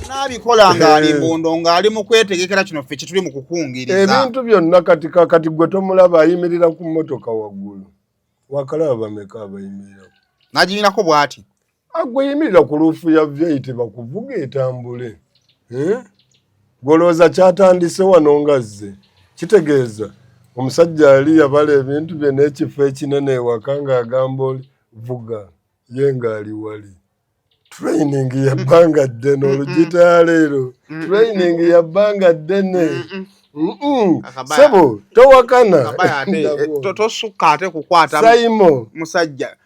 N'abikola ng'ali mbundo, ng'ali mu kwetegekera kino ffe kituli mu kukungiriza. Ebintu byonna kati kakati gwe tomulaba ayimirira ku mmotoka waggulu. Wakalaba bameka abayimirira? N'agiyimirako bw'ati. Agwe yimirira ku roof ya V8 bakuvuga etambule. Eh? Golowooza kyatandise wano nga zze. Kitegeeza omusajja yali yabala ebintu bye n'ekifo ekinene ewaka ng'agamba oli vuga, ye ng'ali wali. Training ya bbanga ddene, olugita leero. Training ya bbanga ddene. Sebo towakana. Tosukka ate kukwata Saimo musajja.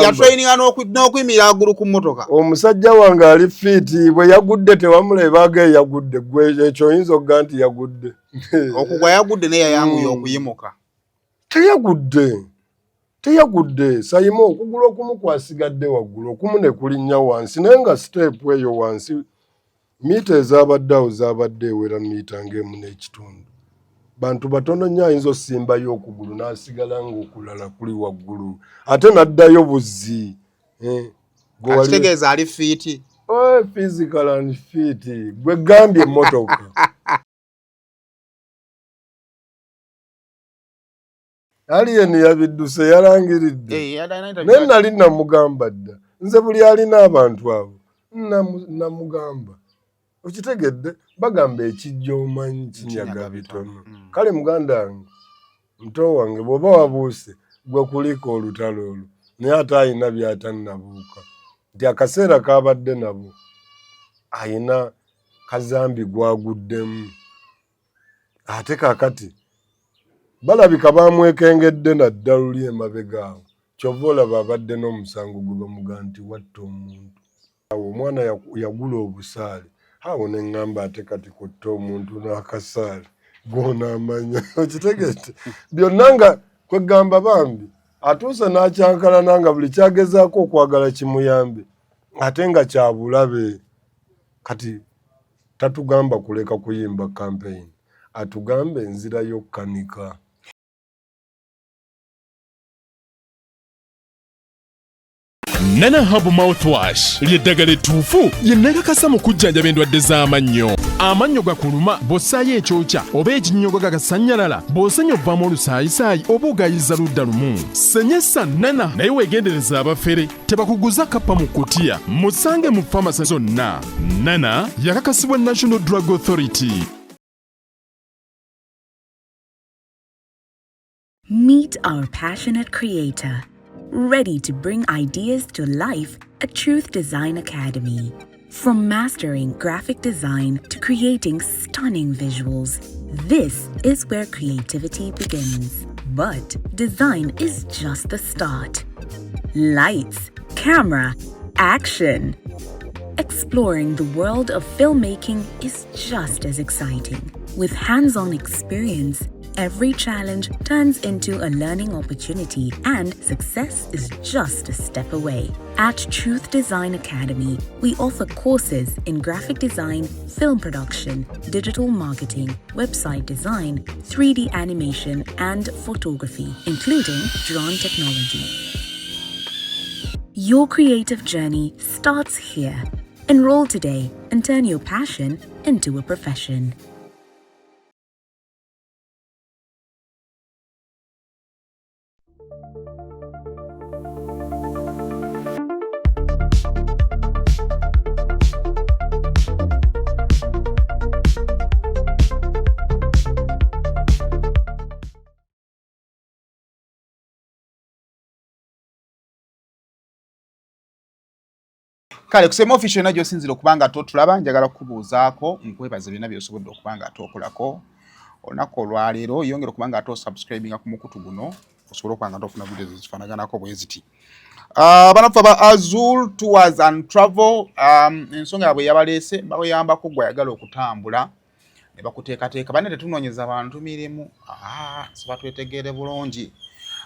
Yatraininga n'okuyimirira waggulu ku mmotoka. Omusajja wange ali fit, bwe yagudde tewamulebaaga eyagudde. Gwe ekyo oyinza okuga nti yagudde. Okugwa yagudde naye yayanguye okuyimuka. Teyagudde. Teyagudde. Saimo okugulu okumu kwasigadde waggulu, okumu ne kulinnya wansi, naye nga step eyo wansi mita ezabadde awo zaabadde ewera mita ng'emu n'ekitundu. Bantu batono nnyo ayinza osimbayo okugulu n'asigala ng'okulala kuli waggulu ate n'addayo buzzi. Akitegeeza ali fit. Oh, physical and fit. Gwe gambye emmotoka. Alien yabidduse yalangiridde. Naye nali namugamba dda. Nze buli alina abantu abo namugamba. Okitegedde, bagamba ekijja omanyi kinyaga bitono. Kale muganda wange, muto wange, bw'oba wabuuse gwe kuliko olutalo olwo, naye ate ayina by'atannabuuka. Nti akaseera k'abadde nabo ayina kazambi gwaguddemu. Ate kaakati balabika bamwekengedde naddala luli emabega awo. Ky'ova olaba abadde n'omusango gwe bamuga nti watta omuntu. Awo omwana yagula obusaale. Awo ne ŋŋamba ate kati kutta omuntu n'akasaale gw'onaamanya. Okitegedde? Byonna nga kwegamba bambi atuuse n'akyankalana nga buli kyagezaako okwagala kimuyambe ate nga kya bulabe. Kati tatugamba kuleka kuyimba campaign, atugamba enzira y'okkanika. Nana Herbal Mouthwash ly'eddagala ettuufu lye nakakasa mu kujjanjaba endwadde z'amannyo. Amannyo gakuluma bw'ossaayo ekyokya oba ekinnyogo gagasannyalala, bw'osenya ovaamu olusaayisaayi oba ogayiza ludda lumu. Senyesa Nana naye weegendereza abafere tebakuguza kappa mu kutiya. Musange mu famasi zonna. Nana yakakasibwa National Drug Authority. Meet our passionate creator, ready to bring ideas to life at Truth Design Academy. From mastering graphic design to creating stunning visuals, this is where creativity begins. But design is just the start. Lights, camera, action. Exploring the world of filmmaking is just as exciting. With hands-on experience, every challenge turns into a learning opportunity and success is just a step away. At Truth Design Academy, we offer courses in graphic design, film production, digital marketing, website design, 3D animation, and photography, including drone technology. Your creative journey starts here. Enroll today and turn your passion into a profession. Kale kusema official yonna gy'osinzira okuba nga totulaba, njagala kukubuuzaako nkwebaza byonna by'osobodde okuba nga tokolako olunaku olwaleero. Yongera okuba nga tosubscribinga ku mukutu guno osobola okuba nga tofuna videos ezifaanaganako bwe ziti. Banaffe aba Azul Tours and Travel, ensonga yaabwe yabaleese bayambako gwe ayagala okutambula ne bakuteekateeka. Banne tetunoonyeza bantu mirimu, soba twetegeere bulungi.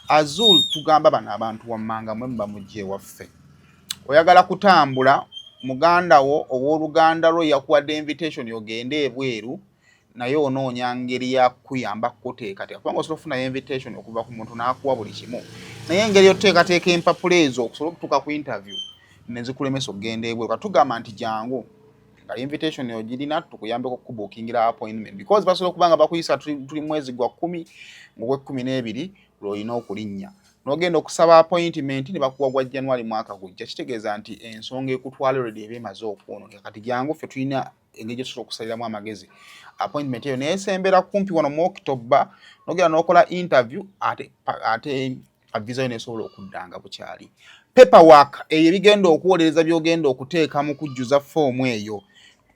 Azul tugamba bano abantu wammanga mwe muba mujja ewaffe, oyagala kutambula, muganda wo owooluganda lwo yakuwadde invitation ogende ebweru, naye onoonya ngeri ya kukuyamba kukuteekateeka, kubanga osobola okufunayo invitation okuva ku muntu n'akuwa buli kimu, Naye engeri yotuteekateeka empapula ezo okusobola okutuuka ku interview nezikulemesa okugenda ebweru. Katugamba nti jangu nga invitation ogirina, tukuyambeko okukubookingira appointment, because basobola okuba nga bakuyisa tuli mwezi gwa 10, ng'ogwekumi n'ebiri lw'olina okulinnya n'ogenda okusaba appointment ne bakuwa gwa January mwaka gujja. Kitegeeza nti ensonga ekutwala already eba emaze okwonooneka. Kati jangu ffe tulina engeri gye tusobola okusaliramu amagezi appointment eyo neyesembera kumpi wano mu October, n'ogenda n'okola interview, ate visa yo nesobola okudda nga bukyali. Paperwork eyo ebigenda okuwolereza by'ogenda okuteeka mu kujjuza foomu eyo,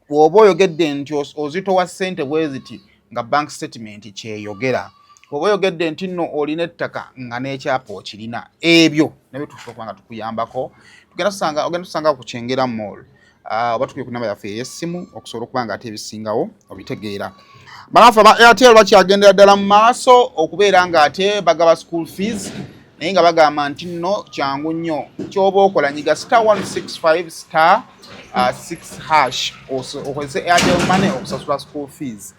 bw'oba oyogedde nti ozitowa ssente bwe ziti, nga bank statement kyeyogera, oba oyogedde nti nno olina ettaka nga n'ekyapa okirina, ebyo nabyo tusobola okuba nga tukuyambako. Tugenda tusanga, ogenda tusanga ku Kyengera Mall, oba tukubye ku namba yaffe ey'essimu okusobola okuba nga ate ebisingawo obitegeera. Banafe aba Airtel bakyagendera ddala mu maaso okubeera nga ate bagaba school fees, naye nga bagamba nti nno kyangu nnyo. Kyoba okola, nyiga *165 *6# okozese Airtel Money okusasula school fees.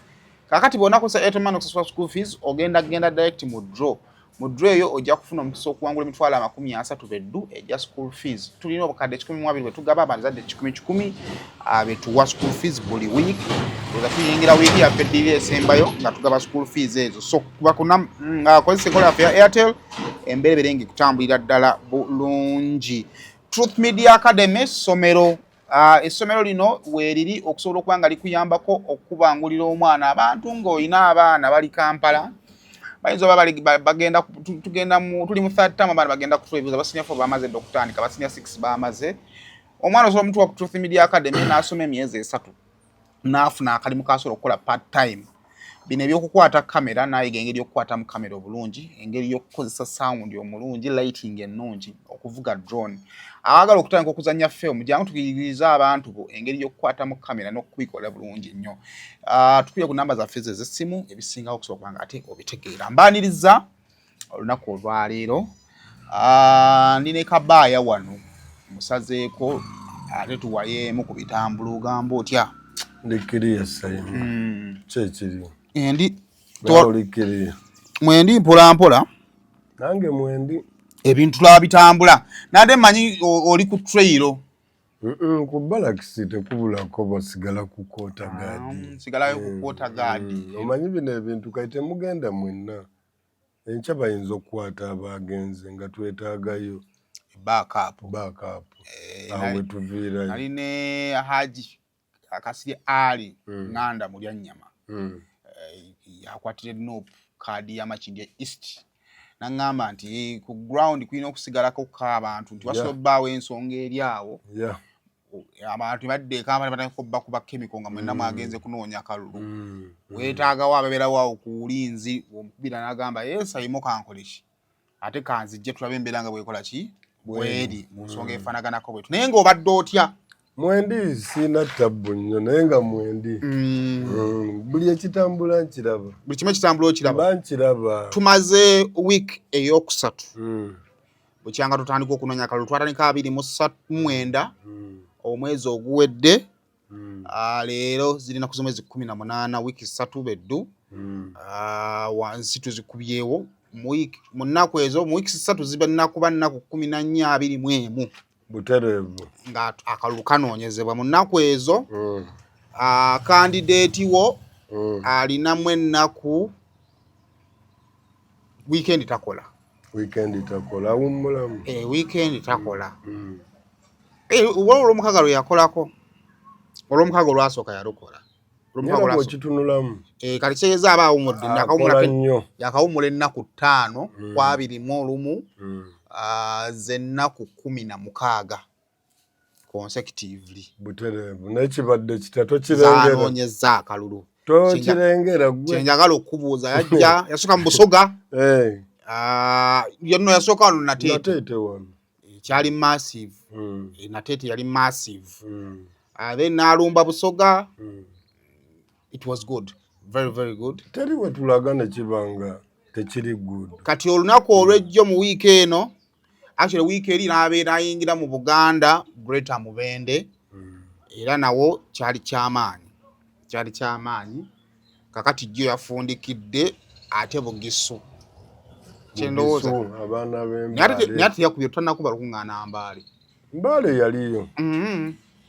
Kakati bw'ona kozesa Airtel Money okusasula school fees, ogenda genda direct mu draw. Mu draw eyo ojja kufuna omukisa okuwangula 300,000 beddu ejja school fees. Tulina obukadde 120 bwe tugaba abazadde kikumi kikumi betuwa school fees buli week. Oza tuyingira wiiki yaffe eddiri esembayo nga tugaba school fees ezo. So kuba kuna kozesa enkola yaffe ya Airtel, embeera ebeere nga ekutambulira ddala bulungi. Truth Media Academy essomero. Essomero lino weeriri okusobola okuba nga likuyambako okubangulira omwana. Abantu ng'olina abaana bali Kampala, bayinza oba bagenda tugenda mu tuli mu third term, abaana bagenda kutuwa ebibuuzo. Aba senior 4 bamaze dda okutandika, aba senior 6 bamaze. Omwana osobola omutuwa ku Truth Media Academy n'asoma emyezi 3 n'afuna akalimu kasobola okukola part time. Bino ebyokukwata kamera, n'ayiga engeri y'okukwatamu kamera obulungi, engeri y'okukozesa sound omulungi, lighting ennungi, okuvuga drone. Abaagala okutandika okuzannya film, jangu tukiyigirize abantu bo engeri y'okukwatamu kamera n'okubikola bulungi nnyo. Tukubye ku namba zaffe ezo ez'essimu ebisingawo okusobola okuba nga ate obitegeera. Mbaaniriza olunaku olwaleero. Ndi ne kabaaya wano musazeeko, ate tuwayeemu ku bitambula. Ogamba otya? Ndikkiriya Sayima. Kyekiri. Endi olikkiriya? Mwendi mpola mpola. Nange mwendi. Ebintu tulaba bitambula, nade mmanyi oli ku trail. Ku balakisi tekubulako, basigala ku quarter guard. Sigalayo ku quarter guard. Omanyi bino ebintu kati temugenda mwenna, enkya bayinza okukwata abagenze nga twetaagayo backup. Backup awo wetuviirayo. Nali ne Haji Akasirye Ali Nganda mulya nnyama. Yakwatira NUP kaadi ya Makindye East, naŋŋamba nti ku ground kulina okusigalako ko abantu, nti wasobola obbaawo ensonga eri awo, abantu badde ekampala batandika obbakuba chemical nga mwenna mwagenze kunoonya kalulu. Weetaagawo ababeerawo awo ku bulinzi, omukubira n'agamba, "Yeesayimo kankole ki, ate kanzijje tulabe embeera nga bwekola ki bweri mu nsonga efaanaganako bwetu." Naye ng'obadde otya? Mwendi, siina tabbu nnyo, naye nga mwendi. Buli ekitambula nkiraba. Buli kimu ekitambula okiraba? Mba nkiraba. Tumaze wiiki eyokusatu bukyanga tutandika okunoonya akalulu. Twatandika 29 omwezi oguwedde. Leero ziri naku z'omwezi 18, wiiki 3 beddu. Wansi tuzikubyewo mu nnaku ezo, mu wiiki 3 ziba nnakuba nnaku 14, 21. Butereevu. Nga akalulu kanoonyezebwa mu nnaku ezo. Candidate wo alinamu ennaku, weekend takola. Weekend takola, awummulamu. Weekend takola. Oba olwomukaaga lwe yakolako, olwomukaaga olwasooka yalukola. Olwomukaaga olwasooka. Bw'okitunulamu. Kati kitegeeza aba awummudde. Akola nnyo. Yakawummula ennaku 5 ku 21, z'ennaku 16 consecutively. Butereevu, naye kibadde kitya? Tokirengera. Zanoonyeza akalulu. Tokirengera gwe. Kyenjagala okubuuza, yajja yasooka mu Busoga. Yonno yasooka wano Nateete. Nateete wano. Kyali massive. Nateete yali massive. Then n'alumba Busoga. It was good, very very good. Teri we tulaga ne kiba nga tekiri good. Kati olunaku olw'ejjo mu wiiki eno, actually wiiki eri, n'abeera ayingira mu Buganda, Greater Mubende, era nawo kyali kyamaanyi, kyali kyamaanyi. Kakati jjo yafundikidde ate Bugisu. Kyendowooza. Bugisu, abaana Naye ate b'Embaale. naye ate yakubye, tanakuba lukuŋŋaana Mbaale. Mbaale yaliyo.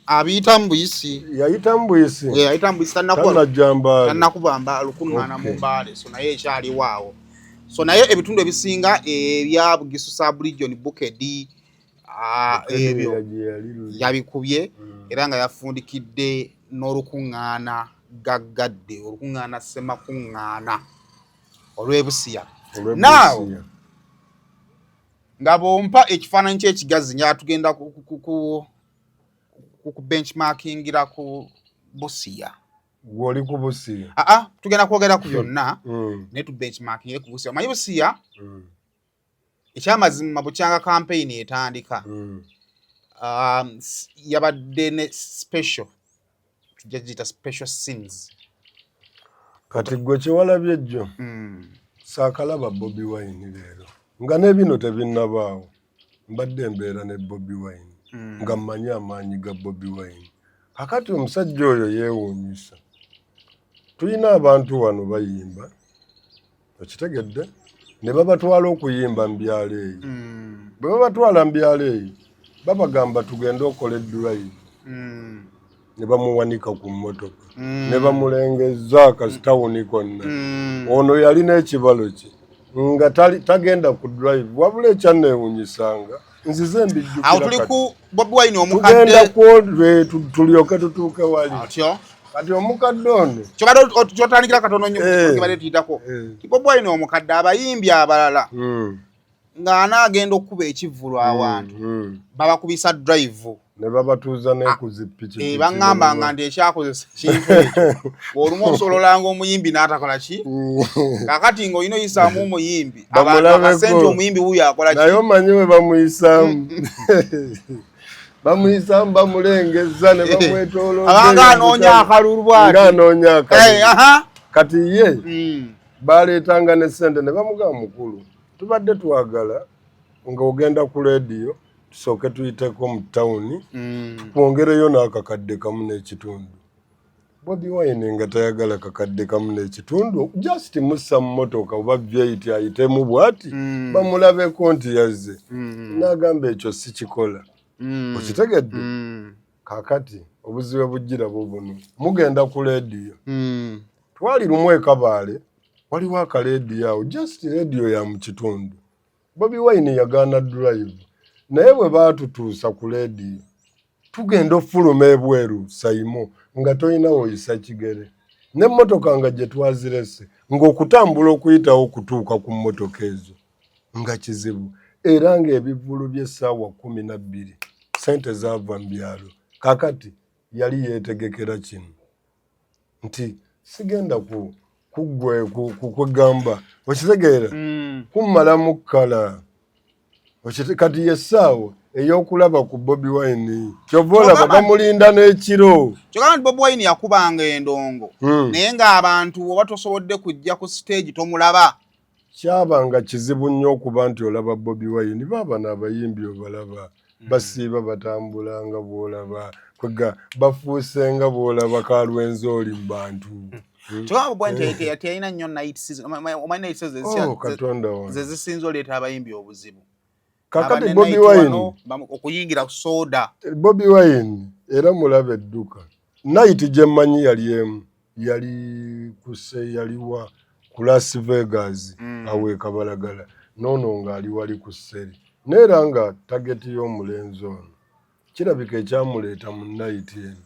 Abiyitamu buyisi. Yayitamu buyisi. Eh, ayitamu buyisi, tannakuba. Tanajja Mbaale. Tannakuba lukuŋŋaana mu Mbaale, so naye ekyaliwo awo. So naye ebitundu ebisinga ebya Bugisu sub region, Bukedi, ebyo Gye yali luli. yabikubye era nga yafundikidde n'olukuŋŋaana gaggadde, olukuŋŋaana ssemakuŋŋaana olw'ebusiya. Olw'e Now, Busia. Nga bw'ompa ekifaananyi ky'ekigazi, njala tugenda ku benchmarkingira ku Busiya. Gw'oli ku Busia. Aa, tugenda kwogera ku byonna, naye tu benchmarkingire ku Busiya. Omanyi Busiya, ekyamazima, bukyanga campaign etandika, yabadde ne special, tujja giyita special scenes. Kati gwe kyewalabye ejjo, saakalaba Bobi Wine leero nga n'ebino tebinnabaawo. Mbadde mbeera ne Bobi Wine, nga mmanyi amaanyi ga Bobi Wine. Kakati omusajja oyo yeewuunyisa. Tulina abantu wano bayimba, okitegedde, ne babatwala okuyimba mu byalo eyo. Bwe babatwala mu byalo eyo, babagamba tugende okola drive, ne bamuwanika ku mmotoka, ne bamulengeza akasitawuni konna. Ono yalina ekibalo kye nga tagenda ku drive, wabula ekyanneewunyisanga nzize mbijjukira. Awo tuli Kati. ku Bobi Wine Tugenda omukadde. Kwolwe tulyoke tutuuke wali. Atyo. Kati omukadde ono, Kyobadde kyotandikira katono nnyo, kibadde tuyitako. Bobi Wine omukadde, abayimbi abalala ng'anaagenda okukuba ekivvulu awantu, babakubisa drive. Ne babatuuza ne ku zipikipiki. Eh, baŋŋambanga nti ekyakozesa kintu ekyo, olumu osobola olanga omuyimbi n'atakola ki. Kakati ng'olina oyisaamu omuyimbi, abantu Bamulabeko. akasente, omuyimbi wuuyo akola ki. Naye omanyi we bamuyisaamu, bamuyisaamu, bamulengeza ne bamwetoolooza. Abanga anoonya akalulu bw'ati. Nga anoonya akalulu. Kati ye baleetanga ne ssente ne bamugamba, mukulu, tubadde twagala ng'ogenda ku leediyo tusooke tuyiteko mu tawuni, tukwongereyo n'akakadde 1.5. Bobi Wine nga tayagala 1.5 kakadde, just mussa mu motoka oba V8 ayitemu bw'ati, bamulabeko nti yazze. N'agamba ekyo si kikola. Okitegedde? Kaakati obuzibu bujjira bubuno, mugenda ku leediyo. Twali lumu e Kabaale, waliwo akaleediyo awo, just leediyo ya mu kitundu. Bobi Wine yagaana drive, naye bwe baatutuusa ku leediyo, tugenda ofuluma ebweru, Saimo, nga tolina woyisa kigere, n'emmotoka nga gye twazirese, ng'okutambula okuyitawo okutuuka ku mmotoka ezo nga kizibu, era ng'ebivvulu by'essaawa 12, ssente zaava mu byalo. Kaakati yali yeetegekera kino nti sigenda ku kuggwe kwegamba, okitegeera, kummalamu kkala. Kati yessaawa ey'okulaba ku Bobi Wine, kyova olaba bamulinda n'ekiro. Kyogamba nti Bobi Wine yakubanga endongo, naye ng'abantu oba tosobodde kujja ku stage tomulaba. Kyabanga kizibu nnyo okuba nti olaba Bobi Wine. Baaba n'abayimbi obalaba basiiba batambula nga bw'olaba kwega bafuuse nga bw'olaba kalwenzi oli mu bantu. Kyogamba Bobi Wine teyalina nnyo night season. Omanyi night season Oh, Katonda wange. Ze zisinza oleeta abayimbi obuzibu. Kakati Aba ne Bobi night Wine, wano, okuyingira ku soda. Bobi Wine era mulaba edduka. Night gye mmanyi yali emu, yali kuse, yaliwa ku Las Vegas, awo e Kabalagala, noono ng'ali wali ku Seri. Neera nga target y'omulenzi ono kirabika ekyamuleeta mu night eno,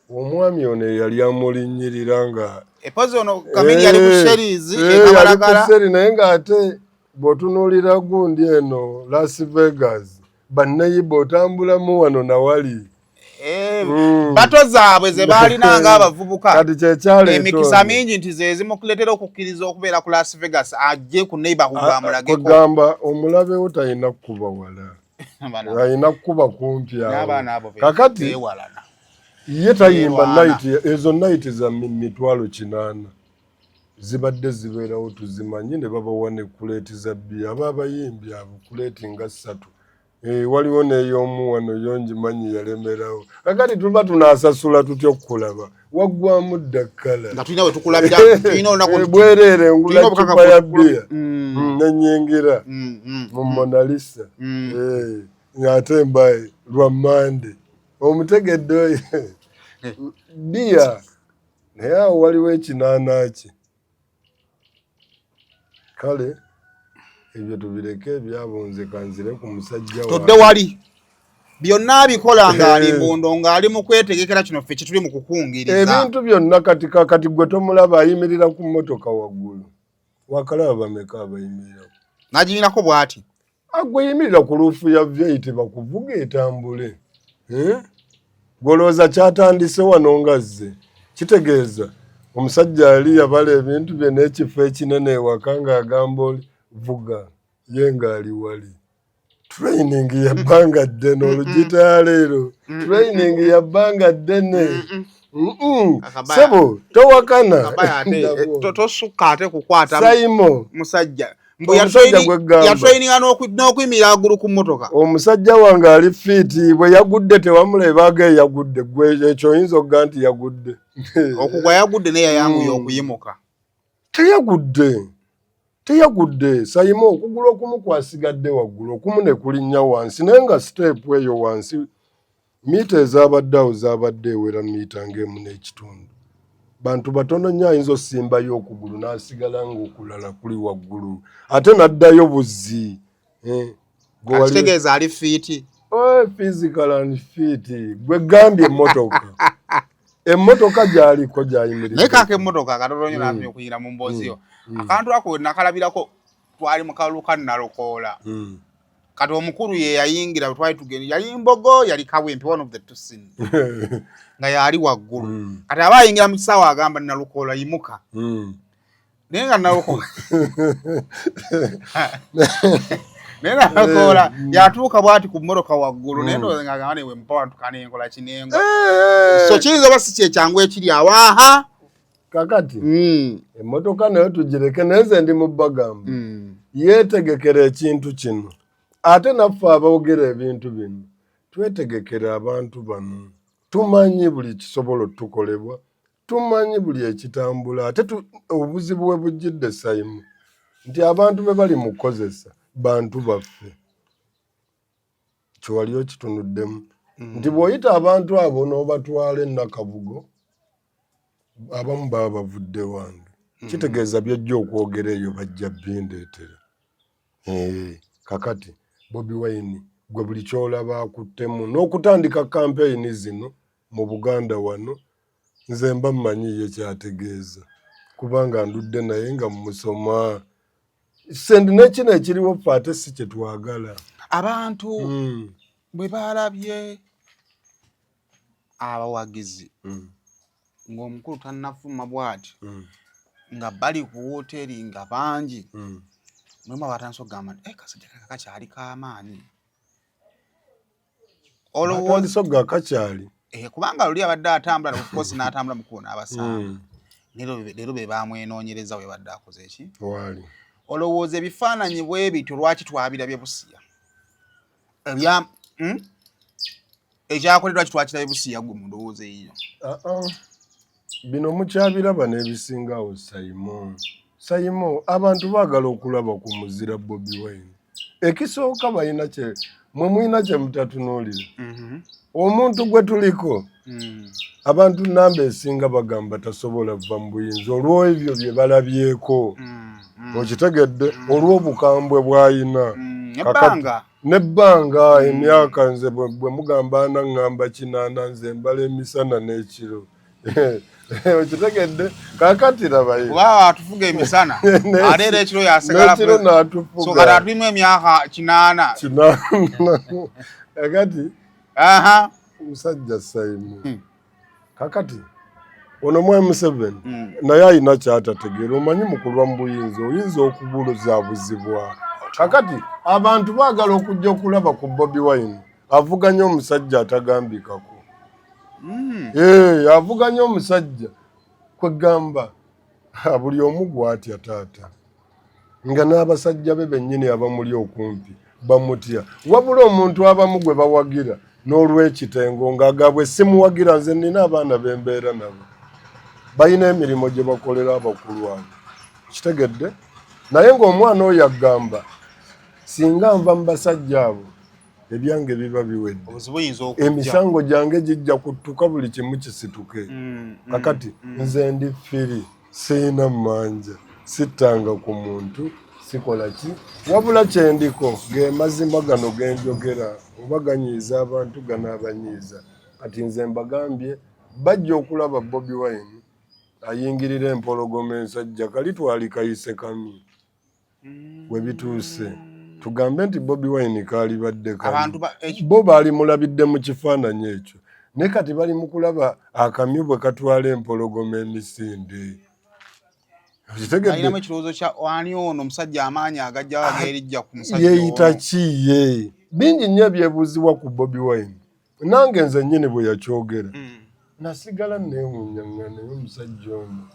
omwami ono eyali amulinnyirira nga Epozi ono Kamili yali ku Sherries Eh, yali ku e Kabalagala. Seri, naye ng'ate bw'otunuulira gundi eno Las Vegas, bannayiba otambulamu wano nawali. Bato zaabwe ze baalina ng'abavubuka. Kati kyekyaleeta Emikisa ono. mingi nti ze zimukuleetera okukkiriza okubeera ku Las Vegas, ajje ku neighborhood amulageko. Kugamba omulabe wo talina kukuba wala, alina kukuba kumpi awo. N'abaana abo Kakati beewalana. ye tayimba Beerwana. night ezo, night za 800,000 zibadde zibeerawo tuzimanyi, ne babawa ne kuleeti za bbiya, aba abayimbi abo kuleeti nga ssatu. Eh, waliwo n'ey'omu wano yo ngimanyi yalemerawo. Kakati tuba tunaasasula tutya okukulaba? Waggwamu dda kkala. Nga tulina we tukulabira, tulina olunaku eh, bwereere ngula cupa ya bbiya mm. Ne nyingira mu Monalisa. Eh, ng'ate mbaye lwa Mmande. Omutegedde oyo bbiya, naye awo waliwo ekinaana kye. Kale ebyo tubireke ebyabunze, kanzire ku musajja. Todde wali byonna abikola ng'ali eh. mbundo, ng'ali mu kwetegekera kino ffe kituli mu kukungiriza. Ebintu byonna kati kakati gwe tomulaba ayimirira ku mmotoka waggulu? Wakalaba bameka abayimirira? Nagirinako bw'ati. Agwe yimirira ku roof ya V8 bakuvuga etambule, eh? Golowooza kyatandise wano nga zze kitegeeza omusajja ali yabala ebintu bye n'ekifo ekinene ewaka ng'agamba oli vuga, ye ng'ali wali. Training ya bbanga ddene, olugita leero training ya bbanga ddene. Sebo towakana. Tosukka ate kukwata. Saimo. Musajja yatraininga n'okuyimirira waggulu ku mmotoka. Omusajja wange ali fit. Bwe yagudde tewamulebaaga eyagudde. Gwe ekyo oyinza okuga nti yagudde? Okugwa yagudde, naye yayanguye okuyimuka. Teyagudde, teyagudde Sayima. Okugulu okumu kwasigadde waggulu, okumu ne kulinnya wansi, naye nga step eyo wansi mita ezabadde awo zabadde ewera mita ng'emu n'ekitundu. Bantu batono nnyo ayinza osimbayo okugulu n'asigala ng'okulala kuli waggulu ate n'addayo buzzi. Eh, kitegeeza ali fit. Oh, physical and fit. Gwe gambye emmotoka, emmotoka gy'aliko gy'ayimiridde. Naye kaako emmotoka katono nnyo natumye okuyingira mu mboozi yo. Akantu ako nakalabirako, twali mu kalulu ka Nalukoola. Kati omukulu ye yayingira bwe twali tugenda, yali Mbogo, yali Kawempe, one of the two sins, nga yali waggulu. Kati aba ayingira mu kisaawe agamba Nalukoola, "Yimuka." Naye nga Nalukoola, naye Nalukoola yatuuka bwati ku mmotoka waggulu, naye ndowooza nga agamba newe mpa wantuka nenkola kinengo. So kiyinza oba si kyekyangu ekiri awo aha. Kakati emmotoka nayo tugireke, naye nze ndi mu bagamba yeetegekera ekintu kino. Ate naffe aboogera ebintu bino twetegekera abantu bano, tumanyi buli kisobola otukolebwa, tumanyi buli ekitambula. Ate obuzibu we bujjidde Sayimu nti abantu be bali mu kukozesa bantu baffe. Kyewali okitunuddemu nti bw'oyita abantu abo n'obatwala ennakabugo, abamu baba bavudde wange, kitegeeza byojja okwogera eyo bajja bindeetera. Eh, kakati Bobi Wine gwe buli kyolaba akuttemu n'okutandika kampeyini zino mu Buganda wano, nze mba mmanyi ye kyategeeza kubanga ndudde naye nga musoma sendi nekino ekiriwo ffe ate si kye twagala. Abantu bwe balabye abawagizi ng'omukulu tannafuluma bw'ati nga bali ku wooteri nga bangi, mulimu abatandise okugamba nti, "Eh, kasajja kaka kakyali k'amaanyi." Olowooza atandise okuga kakyali? Eh, kubanga luli abadde atambula, of course n'atambula mukubo n'abasanga. Leero be bamwenoonyereza we badde akoze eki. Waali. Olowooza ebifaananyi bwe bityo lwaki twabirabye busiya ebya Ekyakoleddwa kitwakirabye busiya, gwe mu ndowooza eyiyo? Ah, ah. Bino mukyabiraba n'ebisinga awo Saimo. Saimo, abantu baagala okulaba ku muzira Bobi Wine. Ekisooka balina kye mwe mulina kye mutatunuulira. Omuntu gwe tuliko, abantu namba esinga bagamba tasobola va mu buyinza olw'ebyo bye balabyeko. Okitegedde? Olw'obukambwe bw'ayina. Ebbanga. Nebbanga, emyaka. Nze bwe mugamba ana, ŋŋamba 80. Nze mbala emisana n'ekiro. Okitegedde? Kaakati labayo. Kuba atufuga emisana ate era ekiro yasigala. N'ekiro n'atufuga. So kati atulimu emyaka 80. 80 kakati. Omusajja Saimu. Kakati ono mwami Museveni naye alina kyatategeera. Omanyi mukulwa mu buyinza oyinza okubuluzabuzibwa. Kakati abantu baagala okujja okulaba ku Bobi Wine avuganya omusajja atagambikako. Eh, avuganya omusajja kwegamba buli omu gwatya taata, nga n'abasajja be bennyini abamuli okumpi. Bamutya. Wabula omuntu abamu gwe bawagira n'olwekitengo ng'agabwe simuwagira. Nze nina abaana bembeera nabo, balina emirimu gye bakolera abakulu abo, kitegedde? Naye ng'omwana oyo agamba, singa nva mu basajja abo, ebyange biba biwedde, emisango gyange gijja kuttuka, buli kimu kisituke. Kakati nze ndi free, siina mmanja, sittanga ku muntu, sikola ki, wabula kyendiko ge mazima gano genjogera. Oba ganyiiza abantu, ganaabanyiiza. Kati nze mbagambye, bajja okulaba Bobi Wine ayingirira empologoma ensajja. Kali twali kayise kami we bituuse tugambe nti Bobi Wine kaalibadde Abantu bo baali mulabidde mu kifaananyi ekyo, naye kati bali mu kulaba akamyu bwe katwala empologoma emisinde. Alinamu ekirowoozo kya ani ono omusajja, amaanyi agajja agerijja ku musajja? Yeeyita ki ye? Bingi nnyo ebyebuuzibwa ku Bobi Wine. Nange nze nnyini bwe yakyogera nasigala neewuunyanga, naye omusajja ono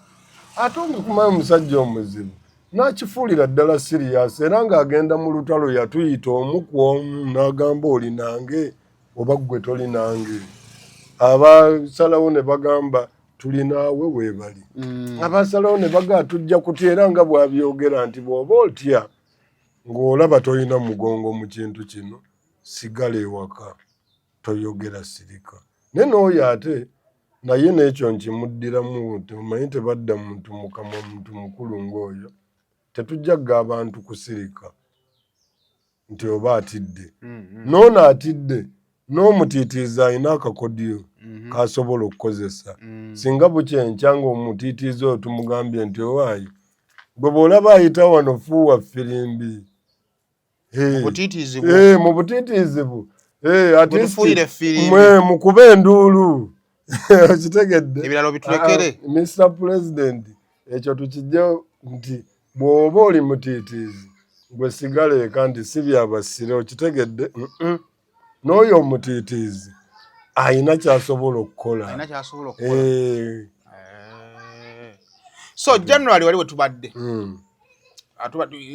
ate omukumayo omusajja omuzibu n'akifuulira ddala serious, era ng'agenda mu lutalo yatuyita omu ku omu n'agamba, "Oli nange oba ggwe toli nange?" Abasalawo ne bagamba, "Tuli naawe," weebali. Abasalawo ne bagaa, "Tujja kutya." Era nga bw'abyogera nti bw'oba otya ng'olaba tolina mugongo mu kintu kino, sigala ewaka, toyogera, sirika. Naye n'oyo ate naye n'ekyo nkimuddiramu nti omanyi tebadda muntu mukamwa, muntu mukulu ng'oyo tetujja gga abantu kusirika nti oba atidde. N'ono atidde n'omutiitiizi alina akakodyo k'asobola okukozesa. Singa bukya enkya ng'omutiitiizi oyo tumugambye nti, "Owaayi gwe, bw'olaba ayita wano, fuuwa firimbi." Mu butiitiizi. Mu butiitiizi bwe mukuba enduulu, okitegedde? Ebiralo bitulekere. Ah, Mr President, ekyo tukijje nti bw'oba oli mutiitiizi gwe sigala eka, nti si byabasire, okitegedde? N'oyo omutiitiizi ayina kyasobola okukola. Alina kyasobola okukola. So generally wali wetubadde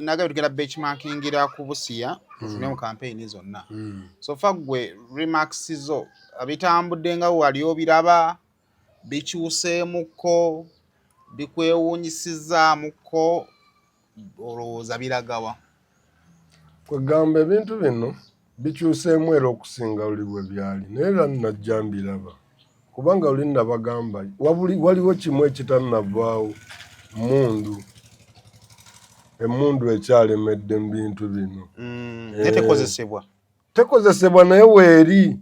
nagabye tugenda benchmarkingira ku Busiya, tufune mu campaign zonna. So far gwe remarks zo, bitambudde nga wali obiraba, bikyuseemukko, bikwewuunyisizaamuko, olowooza biragawa? Kwegamba ebintu bino bikyuseemu era okusinga luli bwe byali, naye era najja mbiraba, kubanga luli nabagamba waliwo kimu ekitannavaawo, mundu, emundu ekyalemedde mu bintu bino. Naye tekozesebwa. Tekozesebwa, naye weeri,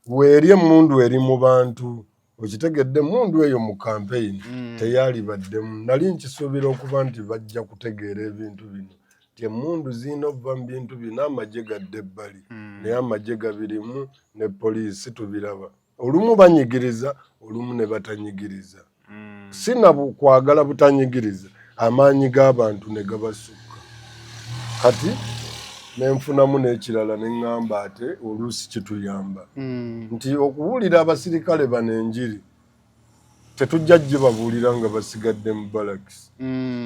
weeri emundu eri mu bantu, okitegedde? Emundu eyo mu kampeyini teyalibaddemu. Nali nkisuubira okuba nti bajja kutegeera ebintu bino, nti emundu zirina okuva mu bintu bino, amagye gadde ebbali. Naye amagye gabirimu ne poliisi, tubiraba, olumu banyigiriza, olumu ne batanyigiriza. Sina kwagala butanyigiriza, amaanyi g'abantu ne gabasukka. Kati nenfunamu n'ekirala ne ŋŋamba ate oluusi kituyamba nti okuwulira abasirikale bano enjiri tetujja gibabuulira nga basigadde mu balakisi,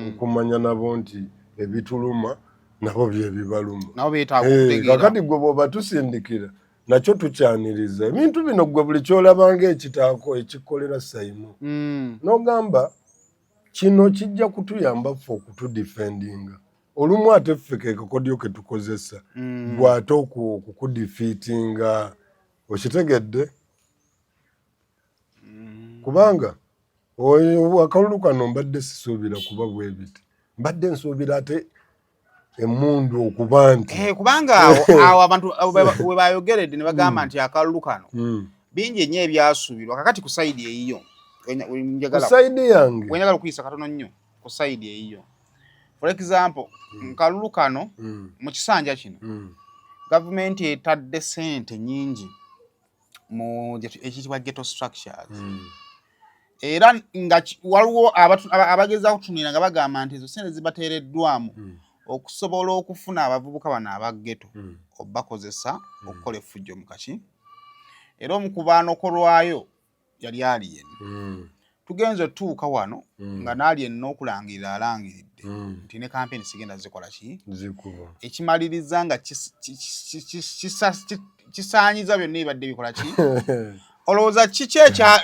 okumanya nabo nti ebituluma nabo bye bibaluma. Nabo beetaaga okutegeera. Kakati gwe bw'oba tusindikira nakyo tukyaniriza ebintu bino. Gwe buli kyolabanga ekitaako ekikolera sayimu n'ogamba kino kijja kutuyamba ffe okutudefendinga. Olumu ate ffe ke kakodyo ke tukozesa gwate okukudefeatinga, okitegedde? Kubanga oyo akalulu kano mbadde sisuubira kuba bwe biti, mbadde nsuubira ate emundu okuba nti Kubanga awo abantu we bayogeredde ne bagamba nti akalulu kano bingi ennyo ebyasuubirwa. Kakati ku side eyiyo Ku side yange? Wenjagala okuyisa katono nnyo ku side eyiyo. For example, nkalulu kano mu kisanja kino gavumenti etadde sente nyingi mu ekiyitibwa ghetto structures, era nga waliwo abagezaako kutunulira nga bagamba nti ezo sente zibateereddwamu okusobola okufuna abavubuka bano aba ghetto obakozesa okukola effujjo mu kaki. Era omu ku baanokolwayo yali Alien. Tugenze otuuka wano nga n'Alien n'okulangirira alangiridde. byayogeredde nti ne kampeni sigenda zikola ki zikuba ekimaliriza nga kisaanyiza byonna ebibadde bikola ki. Olowooza kiki ekya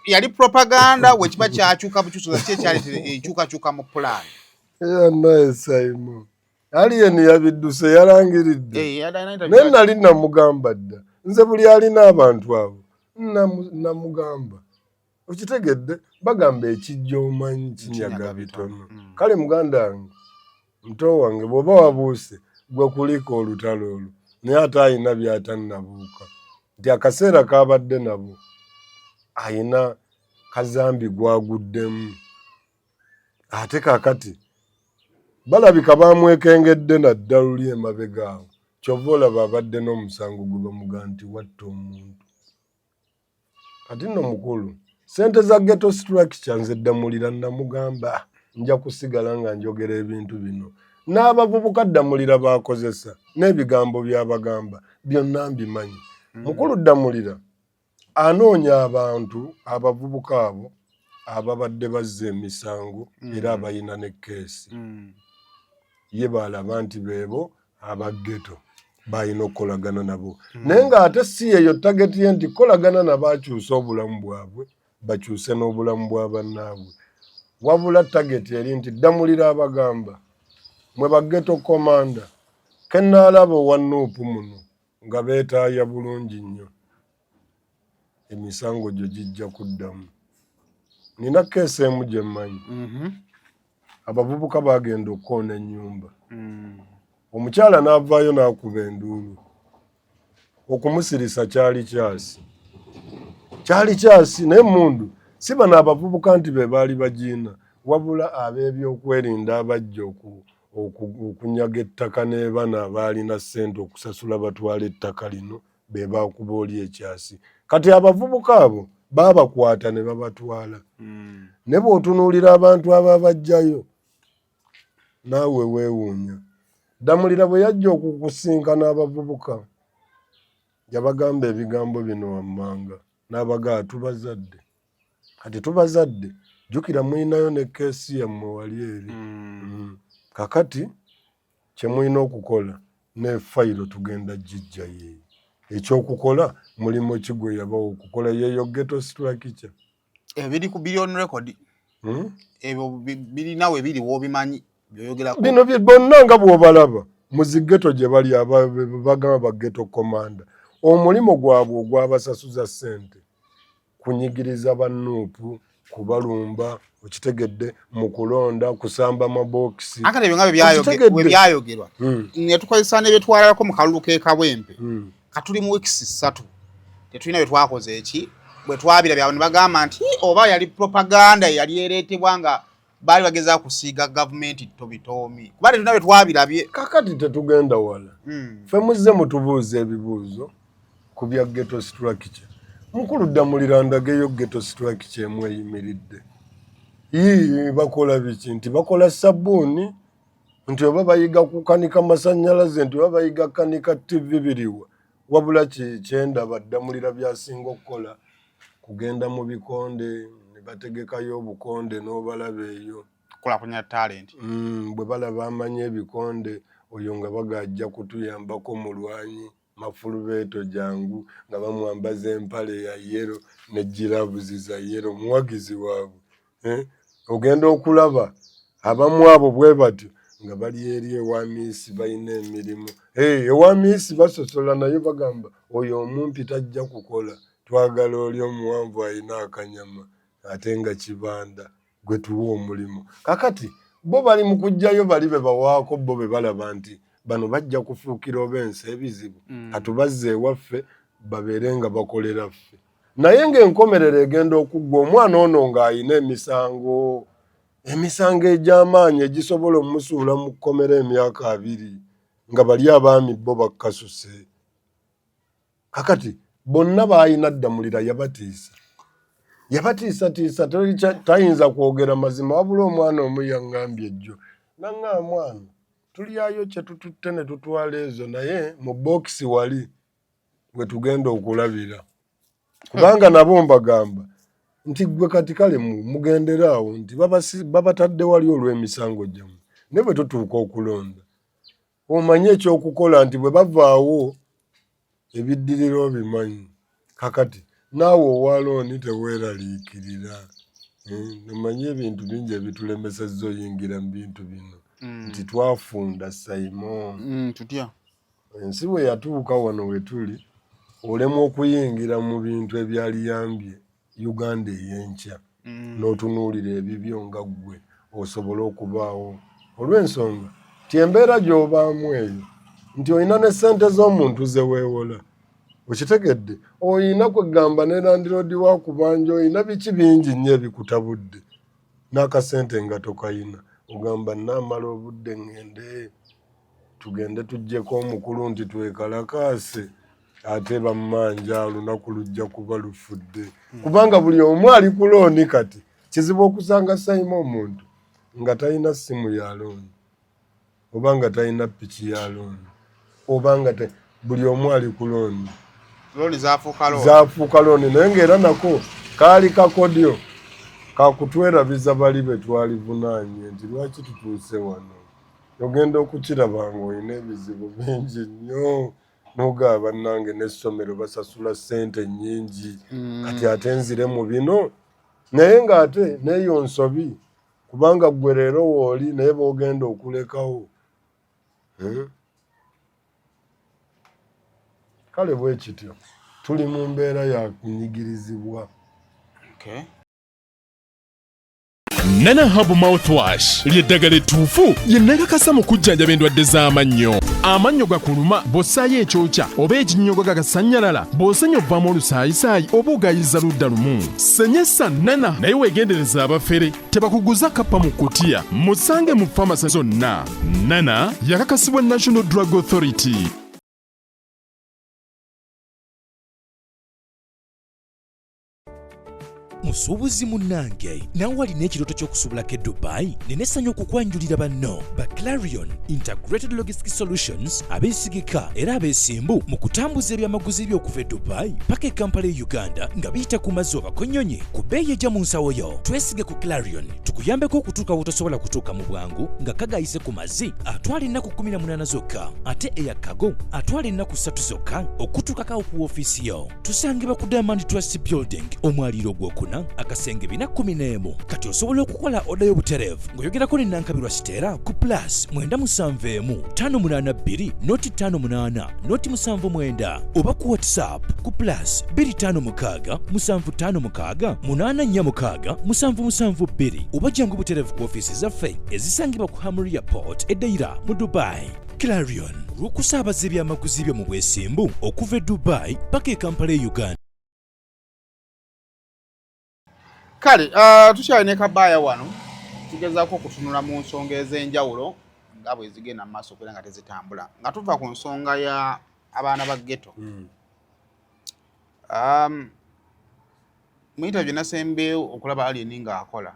yali propaganda wekiba kyakyuka bukyusa, ki ekyaleetera enkyukakyuka mu pulaani? Naye Simon, Alien yabidduse, yalangiridde. Naye nali namugamba dda, nze buli alina abantu abo namugamba, okitegedde, bagamba ekijja omanyi kinyaga bitono. Kale muganda wange, muto wange, bw'oba wabuuse gwe kuliko olutalo olwo, naye ate ayina by'atannabuuka nti akaseera kabadde nabo ayina kazambi gwaguddemu, ate kakati balabika bamwekengedde naddala luli emabega awo. Kyova olaba abadde n'omusango gwe bamuga nti watta omuntu. Kati nno mukulu, sente za ghetto structure, nze Ddamulira namugamba nja kusigala nga njogera ebintu bino n'abavubuka Ddamulira bakozesa n'ebigambo byabagamba byonna mbimanyi. Mukulu Ddamulira anoonya abantu, abavubuka abo ababadde bazza emisango era abayina ne keesi, ye baalaba nti beebo aba ghetto balina okukolagana nabo, naye ng'ate si yeyo target ye nti kolagana nabo akyuse obulamu bwabwe, bakyuse n'obulamu bwa bannaabwe, wabula target eri nti Ddamulira abagamba, mwe ba ghetto commander, kenaalaba owa NUP muno nga beetaaya bulungi nnyo, emisango gyo gijja kuddamu. Nina keesi emu gye mmanyi, abavubuka bagenda okukoona ennyumba, omukyala n'avaayo n'akuba enduulu, okumusirisa kyali kyasi, kyali kyasi, naye mundu si bano abavubuka nti be baali bagiina, wabula ab'ebyokwerinda abajja okunyaga ettaka n'ebana abaalina ssente okusasula batwala ettaka lino be baakuba oli ekyasi. Kati abavubuka abo baabakwata ne babatwala, ne bw'otunuulira abantu ababajjayo naawe weewuunya. Ddamulira bwe yajja okukusinkana abavubuka, yabagamba ebigambo bino wammanga, n'abagaa, "Tubazadde, kati tubazadde, jjukira mulinayo ne keesi yammwe wali eri. Kakati kye mulina okukola ne fayiro tugenda gijja yeeyo. Ekyokukola mulimu ki gwe yabawa okukola yeeyo ghetto structure?" Ebiri ku biri on record? Ebyo birina we biri w'obimanyi byoyogerako? Bino bonna nga bw'obalaba mu zi ghetto gye bali, bagamba ba ghetto commander, omulimu gwabwe ogwabasasuza ssente kunyigiriza ba NUP, kubalumba, okitegedde, mu kulonda, kusamba mabokisi. Akati ebyo nga bwe byayogerwa ne tukozesa ne byetwalalako mu kalulu k'e Kabwempe, katuli mu weeks 3 tetulina bye twakoze. Eki bwe twabira byabwe ne bagamba nti oba yali propaganda yali ereetebwa nga baali bagezaako kusiiga gavumenti tobitoomi, kuba tetulina bye twabirabye. Kakati tetugenda wala. Ffe muzze mutubuuza ebibuuzo ku bya ghetto structure. Mukulu Ddamulira ndageyo ghetto structure emu eyimiridde. Yii, bakola biki? Nti bakola sabbuuni, nti oba bayiga kukanika masannyalaze, nti oba bayiga kukanika TV, biriwa? Wabula kyendaba Ddamulira byasinga okukola kugenda mu bikonde ne bategekayo obukonde n'obalaba eyo. Kulakunya talent. Bwe balaba amanyi ebikonde oyo nga bagajja kutuyambako mulwanyi mafulubeeto jangu, nga bamwambaza empale ya yellow ne gloves za yellow, muwagizi waabwe, eh? Ogenda okulaba abamu abo bwe batyo nga bali eri ewa miisi, balina emirimu. Hey, ewa miisi basosola, naye bagamba oyo omumpi tajja kukola, twagala oli omuwanvu alina akanyama ate nga kibanda gwe tuwa omulimu. Kakati bo bali mu kuggyayo bali be bawaako, bo be balaba nti bano bajja kufuukira oba ensi ebizibu, katubazze ewaffe babeere nga bakolera ffe. Naye ng'enkomerero egenda okuggwa, omwana ono ng'ayina emisango, emisango egy'amaanyi egisobola omusuula mu kkomera emyaka 20, nga bali abaami bo bakkasuse. Kakati bonna baalina Ddamulira yabatiisa, yabatiisatiisa, tayinza kwogera mazima. Wabula omwana omu yaŋŋambye ejjo, naŋŋaa, "Mwana, tulyayo kye tututte ne tutwala ezo, naye mu bookisi wali we tugenda okulabira," kubanga nabo mbagamba. Nti ggwe kati kale mugendere awo nti babatadde wali olw'emisango gyammwe, naye bwe tutuuka okulonda omanye ekyokukola nti bwe bavaawo ebiddirira obimanyi. Kakati naawe owa looni teweeraliikirira. Omanyi ebintu bingi ebitulemesezza oyingira mu bintu bino nti twafunda Saimo. Tutya? Ensi bwe yatuuka wano we tuli, olemwa okuyingira mu bintu ebyaliyambye Uganda ey'enkya n'otunuulira ebibyo nga ggwe osobole okubaawo, olw'ensonga nti embeera gy'obaamu eyo nti olina ne ssente z'omuntu ze weewola, okitegedde, olina kwegamba ne landiroodi wa kubanja, olina biki bingi nnyo ebikutabudde n'akasente nga tokayina, ogamba nnaamala obudde ŋŋende tugende tuggyeko omukulu nti twekalakaase ate bammanja olunaku lujja kuba lufudde, kubanga buli omu ali ku looni. Kati kizibu okusanga sayima omuntu nga talina ssimu ya looni oba nga talina piki ya looni oba nga buli omu ali ku looni. Looni zafuuka looni, naye ng'era nako kaali kakodyo kakutwerabiza bali be twalivunaanye nti lwaki tutuuse wano. Ogenda okukiraba ng'olina ebizibu bingi nnyo n'ogaba bannange n'essomero basasula ssente nnyingi, kati ate nzire mu bino, naye ng'ate n'eyo nsobi, kubanga ggwe leero wooli naye b'ogenda okulekawo. Kale bwe kityo tuli mu mbeera ya kunyigirizibwa. Okay. Nana Herb Mouthwash ly'eddagala ettuufu lye nakakasa mu kujjanjaba endwadde z'amannyo. Amannyo gakuluma bw'ossaayo ekyokya oba ekinnyogo gagasannyalala, bw'osenya ovaamu olusaayisaayi oba ogayiza ludda lumu. Senyesa Nana, naye weegendereza abafere tebakuguza kappa mu kutiya. Musange mu famasi zonna. Nana yakakasibwa National Drug Authority. Musuubuzi munnange, naawe alina ekirooto ky'okusuubulako e Dubai, nina essanyu okukwanjulira banno ba Clarion Integrated Logistics Solutions, abeesigika era abeesimbu mu kutambuza ebyamaguzi byo okuva e Dubai paka e Kampala e Uganda nga biyita ku mazzi oba ku nnyonyi ku bbeeyi ejja mu nsawo yo. Twesige ku Clarion tukuyambeko okutuuka w'otosobola kutuuka mu bwangu nga kagayise ku mazzi atwala ennaku 18 zokka, ate eya kago atwala ennaku 3 zokka okutuukako ku woofiisi yo. Tusangibwa ku Diamond Trust Building, omwaliiro ogwokuna, akasenge 411. Kati osobola okukola oda y'obutereevu ng'oyogerako ne Nankabirwa Siteera ku plus 971 582 noti 58 noti 79 oba ku WhatsApp ku plus 256 756 846 772 oba jangu butereevu ku ofiisi zaffe ezisangibwa ku Hamriya Port e Deira mu Dubai. Clarion, olw'okusaabaza ebyamaguzi byo mu bwesimbu okuva e Dubai paka e Kampala e Uganda. Kale tukyali ne Kabaaya wano, tugezaako okutunula mu nsonga ez'enjawulo nga bwe zigenda mu maaso okubeera nga tezitambula, nga tuva ku nsonga ya abaana ba ghetto. Mu interview nasembeewo okulaba Alien ng'akola,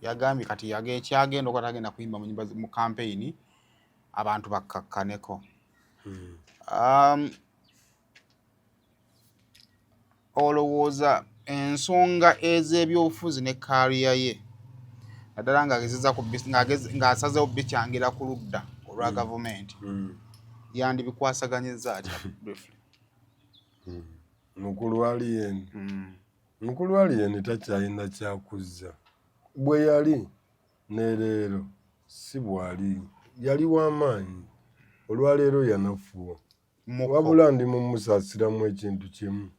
yagambye kati ekyagenda okuba tagenda kuyimba mu nyimba mu campaign, abantu bakkakkaneko. Olowooza ensonga ez'ebyobufuzi ne career ye, naddala ng'asazeewo bikyangira ku ludda olwa gavumenti, yandibikwasaganyizza atya briefly? Mukulu Alien. Mukulu Alien takyalina kyakuzza. Bwe yali ne leero si bw'ali. Yali w'amaanyi, olwaleero yanafuwa. Wabula ndi mumusaasiramu ekintu kimu,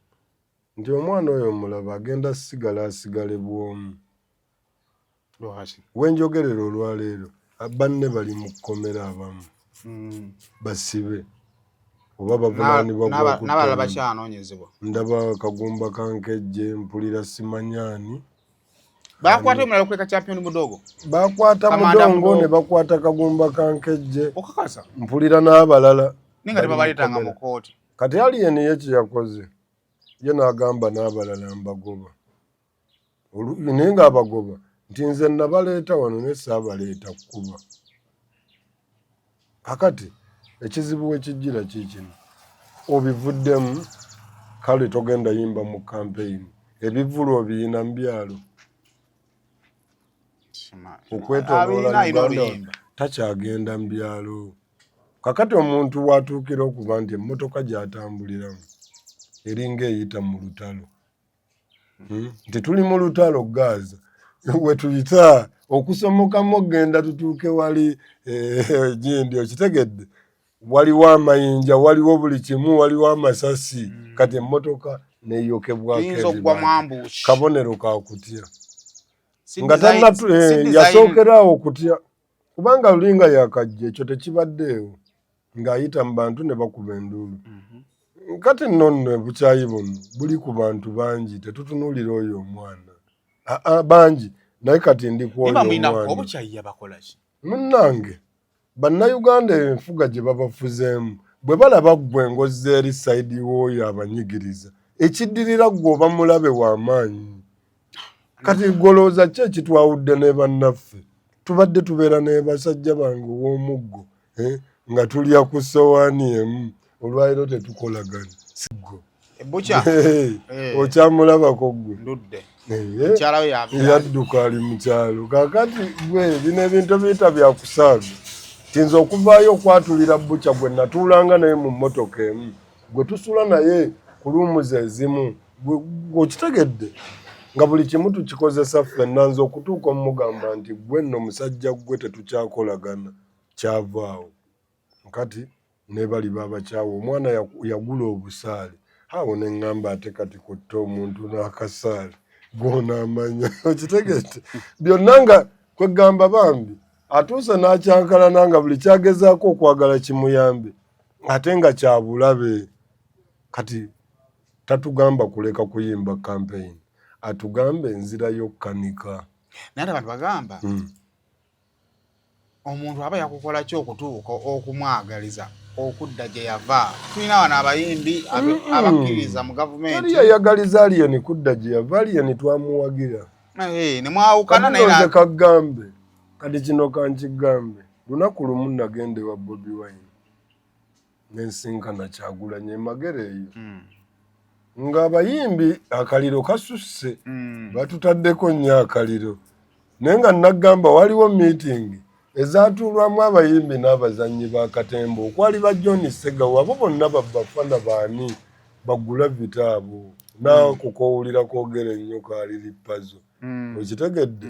nti omwana oyo mulaba agenda sigala asigale bw'omu. Wenjogerera olwaleero banne bali mu kkomera, abamu basibe oba bavunaanibwa. N'abalala bakyanoonyezebwa. Ndaba Kagumba Kankejje, mpulira simanyaani. Bakwata omulala okuleka Champion Mudogo. Bakwata Mudongo ne bakwata Kagumba Kankejje. Okakasa? Mpulira n'abalala. Ninga tebabaleetanga mu kkooti. Kati Alien ye kye yakoze, ye n'agamba n'abalala mbagoba, naye ng'abagoba nti nze nabaleeta wano naye saabaleeta kkuba. Kakati ekizibu wekijjira kiikino, obivuddemu. Kale togenda yimba mu campaign, ebivulu obiyina mu byalo okwetoloola Uganda, takyagenda mu byalo. Kakati omuntu watuukira okuba nti emmotoka gy'atambuliramu eringa eyita mu lutalo, Nti tuli mu lutalo Gaza wetuyita okusomokamu okugenda tutuuke wali eh, gindi okitegedde, waliwo amayinja, waliwo buli kimu, waliwo amasasi. Kati emmotoka neyokebwako, kabonero kakutya nga eh, yasookerawo okutya kubanga lulinga yakajja ekyo tekibaddeewo ng'ayita mu bantu ne bakuba enduulu. Kati nno nno ebukyayi buno buli ku bantu bangi, tetutunuulira oyo omwana aa bangi, naye kati ndi ku oyo omwana. Munnange, Bannayuganda enfuga gye babafuzeemu, bwe balaba ggwe ng'ozza eri side w'oyo abanyigiriza, ekiddirira ggwe oba mulabe w'amaanyi. Kati golowooza ki ekitwawudde ne bannaffe? Tubadde tubeera ne basajja bange ow'omuggo eh, nga tulya ku ssowaani emu, olwaliro tetukolagana. Siggo eh. Okyamulabako ggwe? Yadduka, ali mu kyalo. Kakati gwe bino ebintu biyita byakusaaga tinza okuvaayo okwatulira bukya gwe natuulanga naye mu mmotoka emu, gwe tusula naye ku luumuzi ezimu, okitegedde, nga buli kimu tukikozesa ffenna, nze okutuuka omugamba nti gwe nno musajja gwe tetukyakolagana, kyavaawo. Nkati nebali babakyawa, omwana yagula obusaale awo neŋŋamba ate kati kutta omuntu n'akasaale gwonaamanya, okitegedde, byonna nga kwegamba bambi atuuse n'akyankalana nga buli kyagezaako okwagala kimuyambe ate nga kyabulabe. Kati tatugamba kuleka kuyimba campaign, atugambe nzirayo kanika. Naye abantu bagamba omuntu aba yakukola ki okutuuka okumwagaliza okudda gye yava? Tulina wano abayimbi abakkiriza mu gavumenti. Yayagaliza Alien kudda gye yava? Alien twamuwagira nemwawukana. Naye kagambe kati kino kankigambe, lunaku lumu nagenda ewa Bobi Wine nensinkana Kyagulanyi emagere eyo, ng'abayimbi akaliro kasusse, batutaddeko nnyo akaliro, naye nga nagamba waliwo meeting ezatuulwamu abayimbi n'abazannyi ba katemba okwali ba John Segawa, abo bonna babafana baani bagula vita abo naako kowulira kwogera ennyo kaaliri pazo, okitegedde,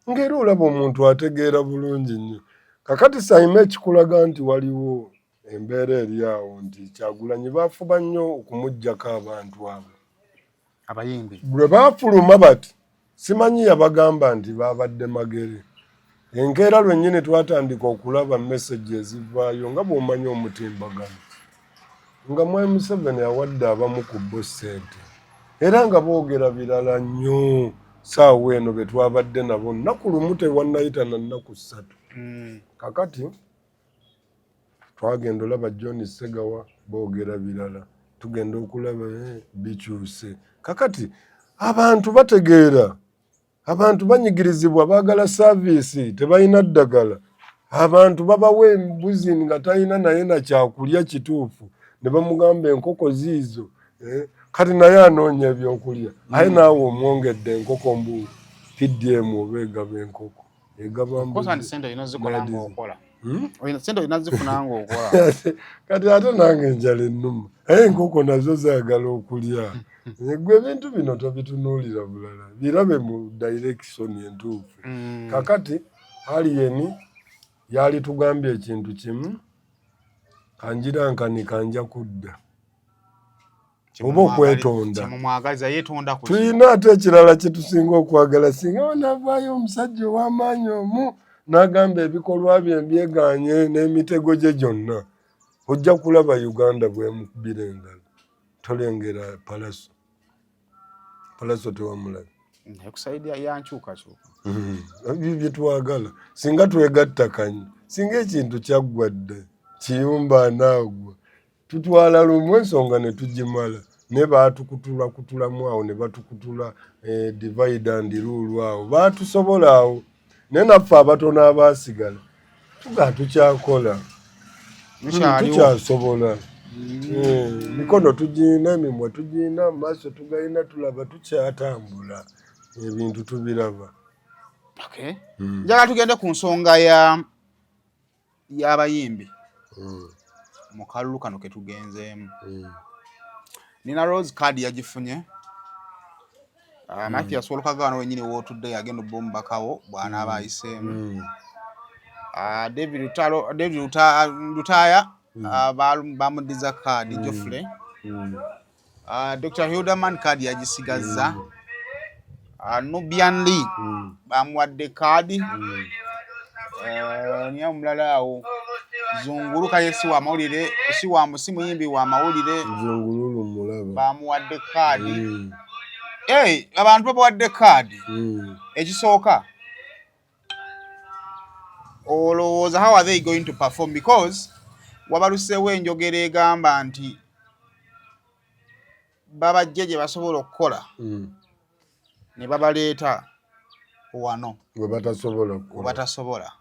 ng'era olaba omuntu ategeera bulungi nnyo. Kakati Saima, ekikulaga nti waliwo embeera eri awo nti Kyagulanyi bafuba nnyo okumuggyako abantu abo abayimbi. Lwe baafuluma bati simanyi yabagamba nti babadde Magere enkeera lwennyini twatandika okulaba message ezivaayo nga bw'omanyi omutimbagano, nga Mwami Museveni awadde abamu ku bo ssente era nga boogera birala nnyo. Saawa eno be twabadde nabo nnaku lumu tewannayita na nnaku 3. Kakati twagenda olaba John Segawa boogera birala, tugenda okulaba eh, bikyuse. Kakati abantu bategeera, abantu banyigirizibwa, baagala service, tebalina ddagala, abantu babawa embuzi nga talina naye nakyakulya kituufu, ne bamugamba enkoko ziizo eh, kati naye anoonya ebyokulya aye naawe omwongedde enkoko mbu PDM oba egaba enkoko, egaba mbuzi. Sente olina zikola ng'okola. Sente olina zifuna ng'okola. Kati ate nange enjala ennuma, aye enkoko nazo zaagala okulya. Gwe ebintu bino tobitunuulira bulala, birabe mu direction entuufu. Kakati Alien yali tugambye ekintu kimu, kanjira nkanika nja kudda oba okwetonda. Kyemumwagaliza yeetonda ku Tulina ate ekirala kyetusinga okwagala, singa wanaavaayo omusajja ow'amaanyi omu n'agamba ebikolwa bye mbyeganye n'emitego gye gyonna, ojja kulaba Uganda bwemukubira engalo. Tolengera Palaso? Palaso tewamulabe? Naye ku side yankyukakyuka. Ebyo byetwagala, singa twegattakanye, singa ekintu kyaggwa dda, kiyumba anaagwa, tutwala lumu ensonga ne tugimala, naye baatukutula kutulamu awo ne batukutula eh, divide and rule awo baatusobola awo, naye naffe abatono abaasigala tuga tukyakola. Mukyaliwo. Tukyasobola. Mikono tugiina, emimwa tugiina, amaaso tugayina, tulaba, tukyatambula, ebintu tubiraba. Okay. Njagala tugende ku nsonga ya y'abayimbi mu kalulu kano ke tugenzeemu. Nina Rose card yagifunye. Mathias Walukagga wenyini wootudde yagenda obba omubakawo bw'anaaba ayiseemu. David Lutalo, David Lutaya bamuddiza kaadi Geoffrey. Dr. Hilderman kaadi yagisigazza. Nubian Lee bamuwadde kaadi. Niye omulala awo Zungulu kaye si wa mawulire, si wa si muyimbi wa mawulire. Zungululu mulaba. Bamuwadde kaadi. Hey, abantu babawadde kaadi. Ekisooka olowooza how are they going to perform, because wabaluseewo enjogera egamba nti babajje gye basobola okukola ne babaleeta wano we batasobola we kukola. Batasobola.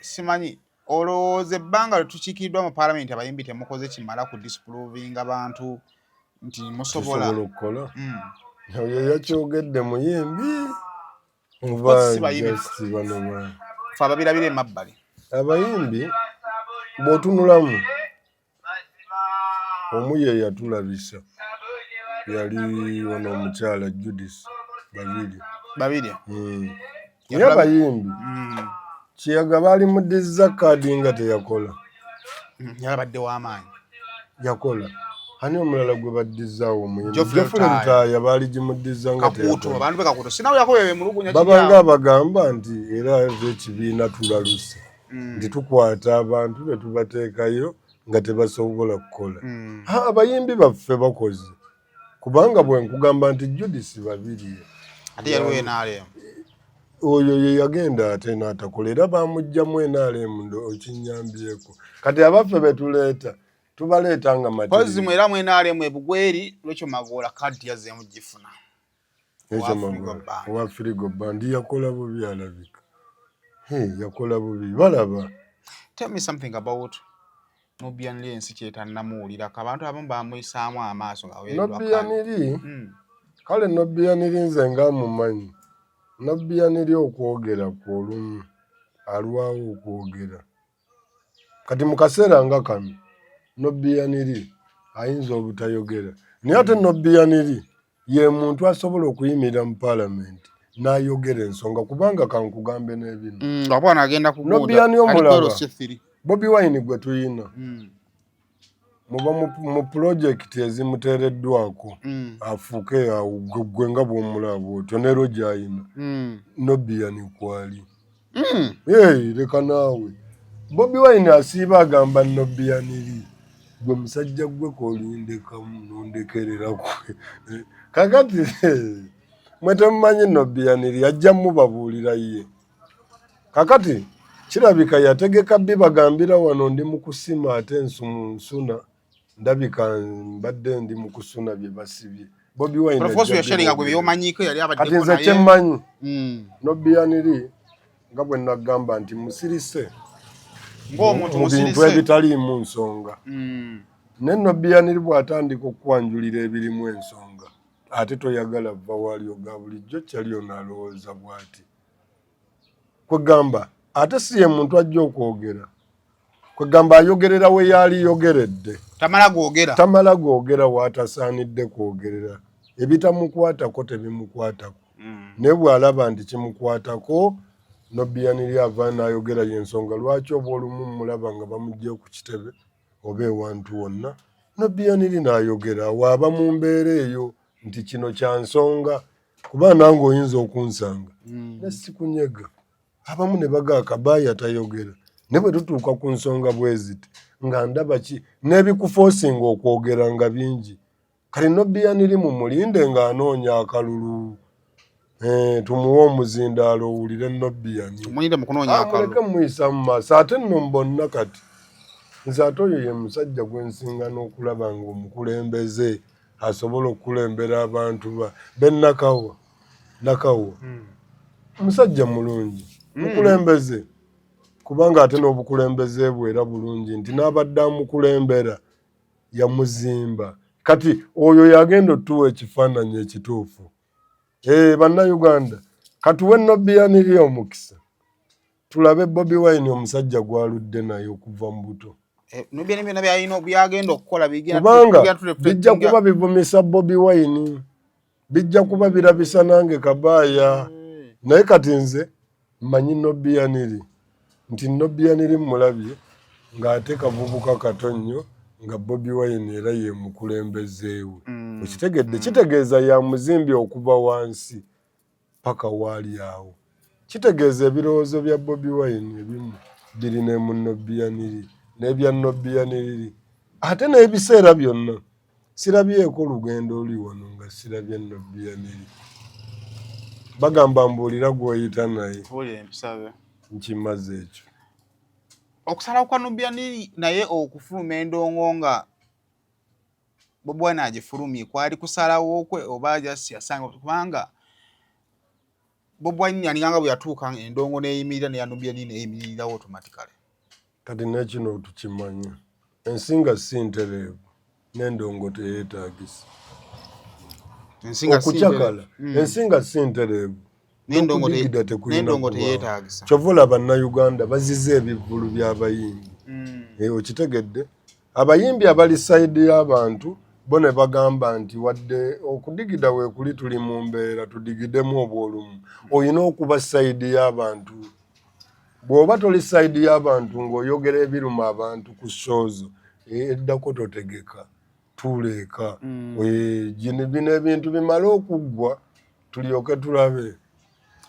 Simanyi, olowooza ebbanga lwe tukiikiriddwa mu paalamenti abayimbi temukoze kimala ku disprovinga bantu nti musobola? Tusobola okukola. Oyo yakyogedde muyimbi Course si bayimbi. Just bano Fe ababirabira emabbali. Abayimbi bw'otunulamu, omu ye yatulabisa yali ono omukyala Judith Babiri. Babiri. Naye abayimbi, Kiyaga baali mudizza kaadi nga teyakola. Yalabadde w'amaanyi. Yakola. Ani omulala gwe baddizaawo omuyimbi? Geoffrey Geoffrey Lutaaya. Lutaaya baali gimuddiza nga Kakuuto. teyakola. Abantu be Kakuuto sinawulirako bye bemulugunya. Babanga abagamba nti era ekibiina tulaluse, nti tukwata abantu ne tubateekayo nga tebasobola kukola. Ha, abayimbi baffe bakoze, kubanga bwe nkugamba nti Judith Babirye Ate yaliwo NRM. Oyo ye yagenda ate n'atakola, era bamuggyamu NRM ndo okinyambyeko. Kati abaffe betuleeta tubaleeta nga Kozi mwera mu NRM ebugweri lwekyo Magoola kadi yazzeemu gifuna. Ekyo Owa Frigo Magoola, Band. Owa Frigo Band yakola bubi, alabika. Hey, yakola bubi, balaba. Tell me something about Nubian Lee, ensi kyetannamuwulirako. Abantu abamu bamuyisaamu amaaso nga aweereddwa kadi. Nubian Lee, kale Nubian Lee nze nga mumanyi. Nubian Lee okwogera kwe olumu alwawo okwogera. Kati mu kaseera nga kano Nubian Lee ayinza obutayogera, naye ate Nubian Lee ye muntu asobola okuyimirira mu paalamenti n'ayogera ensonga, kubanga kankugambe n'ebino. Lwakuba agenda kuguda. Nubian omulaba. Aliko C3. Bobi Wine gwe tuyina muba mu pulojekiti ezimuteereddwako afuuke awo gwe nga bw'omulaba otyo ne Roger ayina. Nubian kwali. Hey, leka naawe, Bobi Wine asiiba agamba Nubian Lee, gwe musajja gwe kolindekamu nondekerera kwe. Kakati mwe temumanyi Nubian Lee, ajja mubabuulira ye. Kakati kirabika yategeka bibagambira wano ndi mu kusima, ate nsuna ndabika mbadde ndi mu kusuna bye basibye Bobi Wine. Of course ajja we are sharing gwe biboogera. Byomanyiiko yali Kati abaddeko nze naye. kyemmanyi, Nubian Lee nga bwe nagamba nti musirise Ng'omuntu mu bintu musirise. ebitaliimu nsonga, ne Nubian Lee bw'atandika okukwanjulira ebirimu ensonga ate toyagala vva waali oga bulijjo kyali ono alowooza bw'ati. Kwegamba ate si ye muntu ajja okwogera, kwegamba ayogerera we yaali yogeredde. Tamala gwogera. Tamala googera w'atasaanidde kwogerera, ebitamukwatako tebimukwatako. Naye bw'alaba nti kimukwatako, Nubian Lee ava n'ayogera. Yensonga lwaki oba olumu mulaba nga bamugye ku kitebe oba ewantu wonna, Nubian Lee n'ayogera waaba mu mbeera eyo nti kino kya nsonga, kuba nange oyinza okunsanga ne sikunyega, abamu ne baga akabaaya tayogera, naye bwe tutuuka ku nsonga bwe ziti nga ndaba ki n'ebikufoosinga okwogera nga bingi. Kale Nubian Lee mumulinde ng'anoonya akalulu. Tumuwe omuzindaalo owulire Nubian. Tumulinde mu kunoonya akalulu. Muleke muyisa mu maaso. Ate nno mbonna kati nze ate oyo ye musajja gwe nsinga n'okulaba ng'omukulembeze asobola okukulembera abantu ba bennakawa Nakawa. Musajja mulungi, mukulembeze, kubanga ate n'obukulembeze bwe era bulungi nti n'abadde amukulembera. Yamuzimba. Kati oyo yagenda otuwa ekifaananyi ekituufu. Eh, Bannayuganda, katuwe Nubian Li omukisa tulabe Bobi Wine, omusajja gwaludde naye okuva mu buto. Eh, Nubian byonna byalina byagenda okukola kubanga bijja kuba bivumisa Bobi Wine, bijja kuba birabisa nange kabaaya. Naye kati nze mmanyi Nubian Li nti Nubian Li mulabye ng'ate kavubuka kato nnyo nga Bobi Wine era ye mukulembezeewe. Okitegedde? Kitegeeza yamuzimbye okuva wansi paka waali awo. Kitegeeza ebirowoozo bya Bobi Wine ebimu biri ne mu Nubian Li n'ebya Nubian Li. Ate n'ebiseera byonna sirabyeko lugendo oli wano nga sirabye Nubian Li. Bagamba mbuulira gw'oyita naye. Nkimaze ekyo. Okusalawo kwa Nubian Li naye okufuluma endongo nga Bobi Wine agifulumye kwali kusalawo kwe oba just yasanga? Kubanga Bobi Wine yaninganga bwe yatuuka endongo n'eyimirira neya Nubian Li neeyimirirawo automatically. Kati nekino tukimanya, ensi nga si ntereevu n'endongo teyeetagisa okucakala. Ensi nga si ntereevu, n'okudigida tekulina teyeetagisa. Kyova olaba Bannayuganda bazize ebivvulu by'abayimbi. Eh, okitegedde? Abayimbi abali side y'abantu bo ne bagamba nti wadde okudigida weekuli, tuli mu mbeera tudigidemu obwolumu. Olina okuba side y'abantu. Bw'oba toli side y'abantu ng'oyogera ebiruma abantu ku shows eddako, totegeka, tuuleeka. Bino ebintu bimale okuggwa tulyoke tulabe.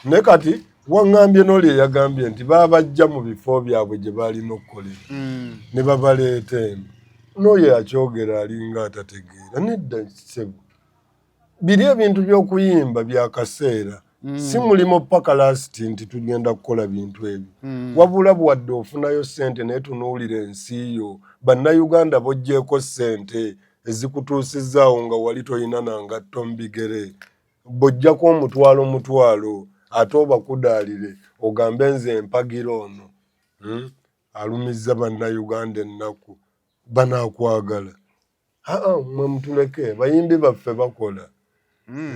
Naye kati waŋŋambye n'oli eyagambye nti baabajja mu bifo byabwe gye balina okukolera ne babaleeta eno, n'oyo akyogera alinga atategeera. Nedda ssebo, biri ebintu by'okuyimba byakaseera, si mulimu paka last nti tugenda kukola bintu ebyo. Wabula bwadde ofunayo ssente, naye tunuulira ensi yo, Bannayuganda boggyeko ssente ezikutuusizaawo nga wali toyina nangatto mu bigere, bw'ojjako omutwalo mutwalo, ate obakudaalire ogambe nze mpagira ono, Alumizza Bannayuganda ennaku, banaakwagala? Aa, mwe mutuleke, bayimbi baffe bakola.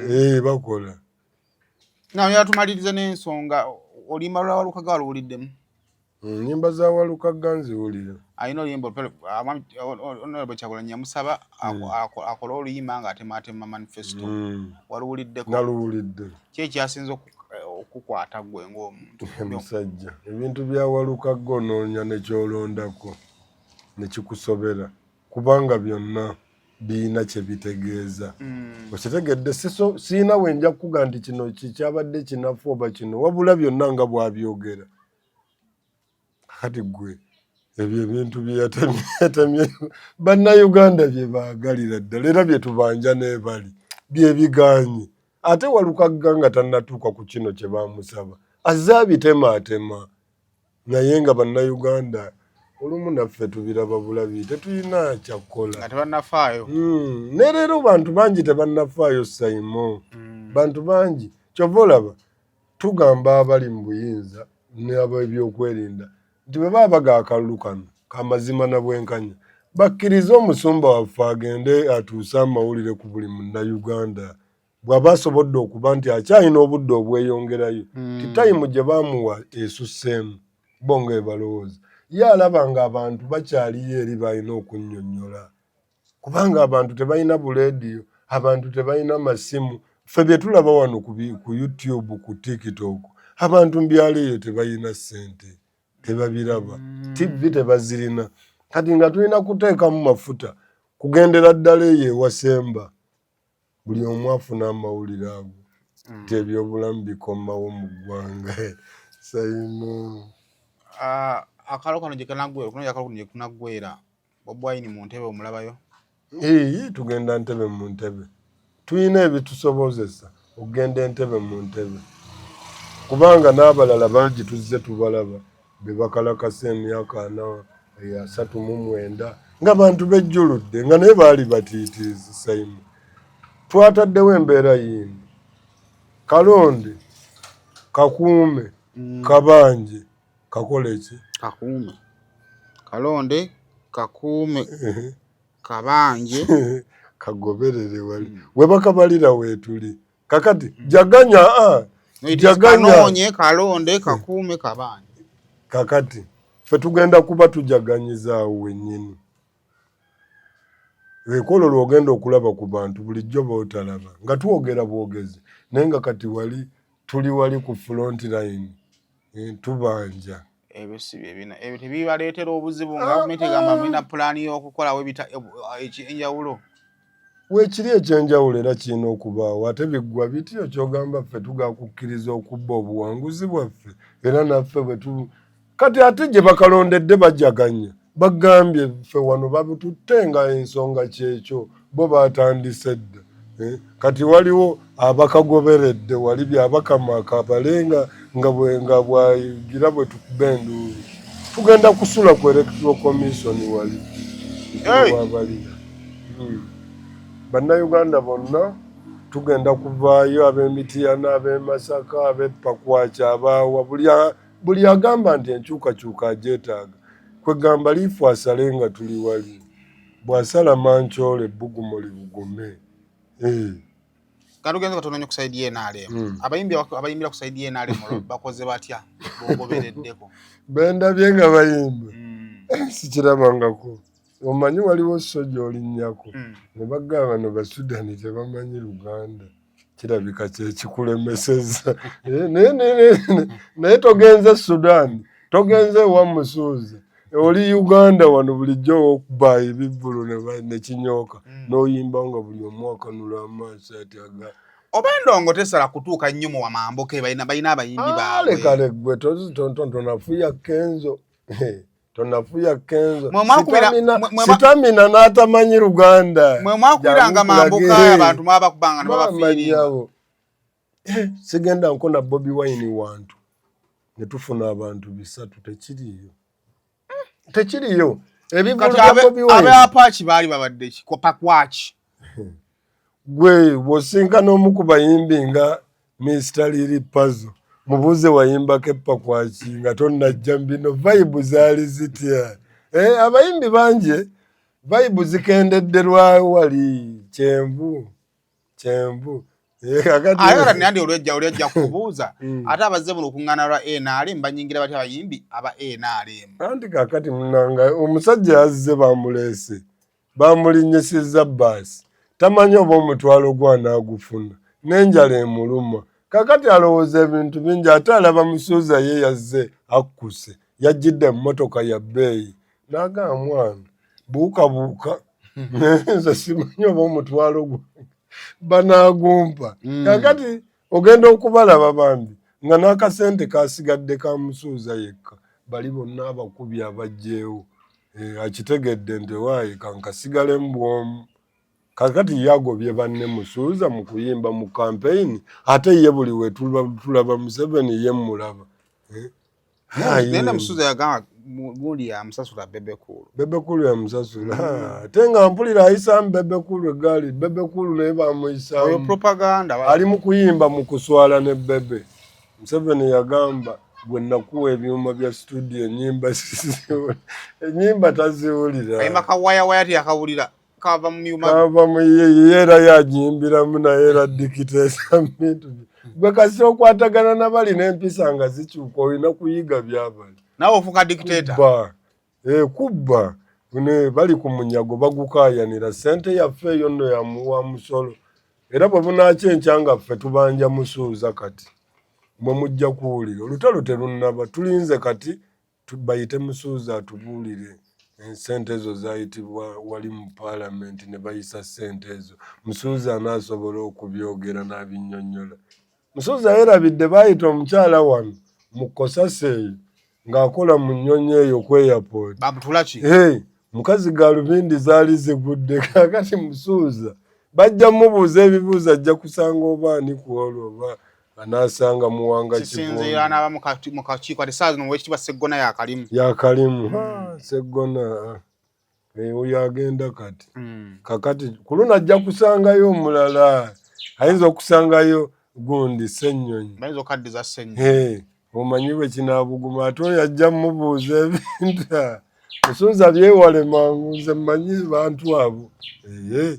Eh, bakola. Naye tumalirize n'ensonga, oluyimba lwa Walukagga waluwuliddemu? Nnyimba za Walukagga nziwulira. Alina oluyimba, Honorable Kyagulanyi yamusaba akole oluyimba ng'atemaatema manifesto. Waluwuliddeko? Naluwulidde. Ki ekyasinze okukwata ggwe ng'omuntu? Musajja, ebintu bya Walukagga onoonya nekyolondako nekikusobera, kubanga byonna biyina kye bitegeeza. Okitegedde? Siina wenja kukuga nti kino kyabadde kinafu oba kino, wabula byonna nga bw'abyogera. Kati gwe ebyo ebintu byeyatemye, Bannayuganda bye baagalira ddala era bye tubanja n'ebali byebiganye. Ate Walukagga nga tannatuuka ku kino kye bamusaba, azze abitemaatema, naye nga Bannayuganda olumu naffe tubiraba bulabi, tetulina kyakkola. Nga tebannafaayo. Ne leero bantu bangi tebannafaayo, Saimo. Bantu bangi, kyova olaba tugamba abali mu buyinza n'ab'ebyokwerinda nti bwe baba baga akalulu kano kamazima na bwenkanya, bakkirize omusumba waffe agende atuuse amawulire ku buli Munnayuganda bw'aba asobodde okuba nti akyalina obudde obweyongerayo. Ti time gye baamuwa esusseemu bo nga ebalowooza, ye alaba nga abantu bakyaliyo eri balina okunnyonnyola, kubanga abantu tebalina buleediyo, abantu tebalina masimu. Ffe bye tulaba wano ku YouTube, ku TikTok, abantu mu byalo eyo tebalina ssente, tebabiraba. TV tebazirina. Kati nga tulina kuteekamu mafuta kugendera ddala eyo ewasemba, buli omu afuna amawulire ago nti ebyobulamu bikomawo mu ggwanga, Saimo. Ah, akalo kano gye kanaggwera, okunoonya akalo kuno gye kunaggwera, Bobi Wine mu ntebe omulabayo? Ee, tugenda ntebe mu ntebe. Tulina ebitusobozesa okugenda entebe mu ntebe, kubanga n'abalala bangi tuzze tubalaba be bakalakasa emyaka 39 nga bantu bejjuludde nga naye baali batiitiizi. Saimu, twataddewo embeera yiino: kalonde, kakuume, kabanje, kakole ki? Kakuume, kalonde, kakuume. Kabanje kagoberere wali mm. Webakabalira wetuli kakati mm. Jaganya a jaganya kanonye kalonde kakuume kabanje. Kakati ffe tugenda kuba tujaganyizaawo wennyini ekolo lwogenda okulaba ku bantu bulijjo bootalaba nga twogera bwogezi naye nga kati wali tuli wali ku front line eh, tubanja. Ebyo si byebina, ebyo tebibaleetera obuzibu nga gavumenti egamba mulina pulaani y'okukolawo ekyenjawulo? Weekiri ekyenjawulo era kirina okubaawo, ate biggwa bityo kyogamba ffe tugakukkiriza okubba obuwanguzi bwaffe era naffe bwe tu kati ate gye bakalondedde bajaganya bagambye ffe wano babututte nga ensonga kyekyo bo batandise dda eh, kati waliwo abakagoberedde wali byabakama akabale nga nga bwagira bwe tukuba enduulu tugenda kusula ku electoral commission wali wabalira hmm. Bannayuganda bonna tugenda kuvaayo ab'emitiyana ab'emasaka ab'epakwaki abaawa buli agamba nti enkyukakyuka agyetaaga kwegamba liifu asale nga tuli wali bw'asala mankyole ebbugumo libugume eh. Katugenze katono nnyo ku sayidi ye NRM. Hmm. Abayimbi abayimbira ku sayidi ye NRM bakoze batya bogobereddeko? Bendabye nga bayimba hmm. sikirabangako. Omanyi waliwo soja olinnyako hmm. ne bagamba bano Basudani tebamanyi Luganda kirabika kyekikulemeseza eh, naye togenze Sudan togenze ewa Musuuza oli Uganda wano bulijjo okuba ebivvulu nekinyooka mm. n'oyimba nga buli omu akanula amaaso ati aga oba endongo tesala kutuuka nnyo mu wamambuka balina balina abayimbi ah, baabwe kale gwe tonafuya Kenzo tonafuya Kenzo sitamina n'atamanyi Luganda mwe mwakubiranga mambuka abantu mwabakubanga ne babafiiringa eh, sigenda nkona Bobi Wine wantu ne tufuna abantu bisatu tekiriyo tekiriyo ebivulu bya Bobi Wine abapaaki baali babadde ki pakwaki gwe bw'osinkana omu ku bayimbi nga Mr. Lili Pazo mubuuze wayimbako epakwaki nga tonnajja bino vibe zaali zitya eh, abayimbi bangi vibe zikendedde lwa wali kyenvu kyenvu eh, ayagala nandi olwejja olwejja kubuuza hmm. ate abazze buno okungana lwa NRM banyingira batya abayimbi aba NRM anti kakati munanga omusajja azze bamuleese bamulinnyisizza bbaasi tamanyi oba omutwalo gwe anaagufuna n'enjala emuluma kakati alowooza ebintu bingi ate alaba musuuza ye yazze akkuse yajjidde mu mmotoka ya bbeeyi n'agamba mwana buukabuuka nze simanyi oba omutwalo gwange banaagumpa hmm. kakati ogenda okubalaba bambi nga n'akasente kasigadde ka musuuza yekka bali bonna abakubi abajjeewo eh, akitegedde nti waayi kankasigalemu bwomu kakati yagobye banne musuuza mu kuyimba mu kampeyini ate ye buli wetulaba Museveni ye mulaba eh? Naye musuuza yagamba gundi yamusasula Bebe Cool. Bebe Cool yamusasula hmm. ate nga mpulira ayisaamu Bebe Cool eggaali Bebe Cool naye bamuyisaamu propaganda ali mu kuyimba mu kuswala ne Bebe Museveni yagamba gwe nakuwa ebyuma bya studio enyimba enyimba taziwulira ayimba kawayawaya teyakawulira kava mu myuma kava mu ye era yagiyimbiramu naye era dikiteesa bintu gwe kasi okwatagana nabali n'empisa nga zikyuka olina kuyiga byabali nawe ofuuka dikiteeta Eh, kubba ne bali ku munyago bagukaayanira ssente yaffe eyo nno yamuwa musolo era bwe bunaakya enkya nga ffe tubanja musuuza kati mwe mujja kuwulira olutalo terunnaba tulinze kati bayite musuuza atubuulire ssente ezo zayitibwa wali mu paalamenti ne bayisa ssente ezo musuuza anaasobola okubyogera n'abinnyonnyola musuuza yerabidde baayita omukyala wano mu kosasa eyo ng'akola mu nnyonyi eyo ku airport. Bamutula ki? Hey, mukazi galubindi zaali zigudde kakati musuuza bajja mubuuza ebibuuzo ajja kusanga oba ani ku olwo oba anaasanga muwanga kisinziira n'aba mu kakiiko ati saa zino owekitiibwa Sseggona yakalimu yakalimu hmm. Sseggona eh, oyo agenda kati hmm. kakati ku luno ajja kusangayo omulala ayinza okusangayo gundi Ssennyonyi bayinza okukaddiza Ssennyonyi omanyi bwe kinaabuguma ate oyo ajja mubuuza ebintu Musunza byewale mangu, nze mmanyi bantu abo. Eye.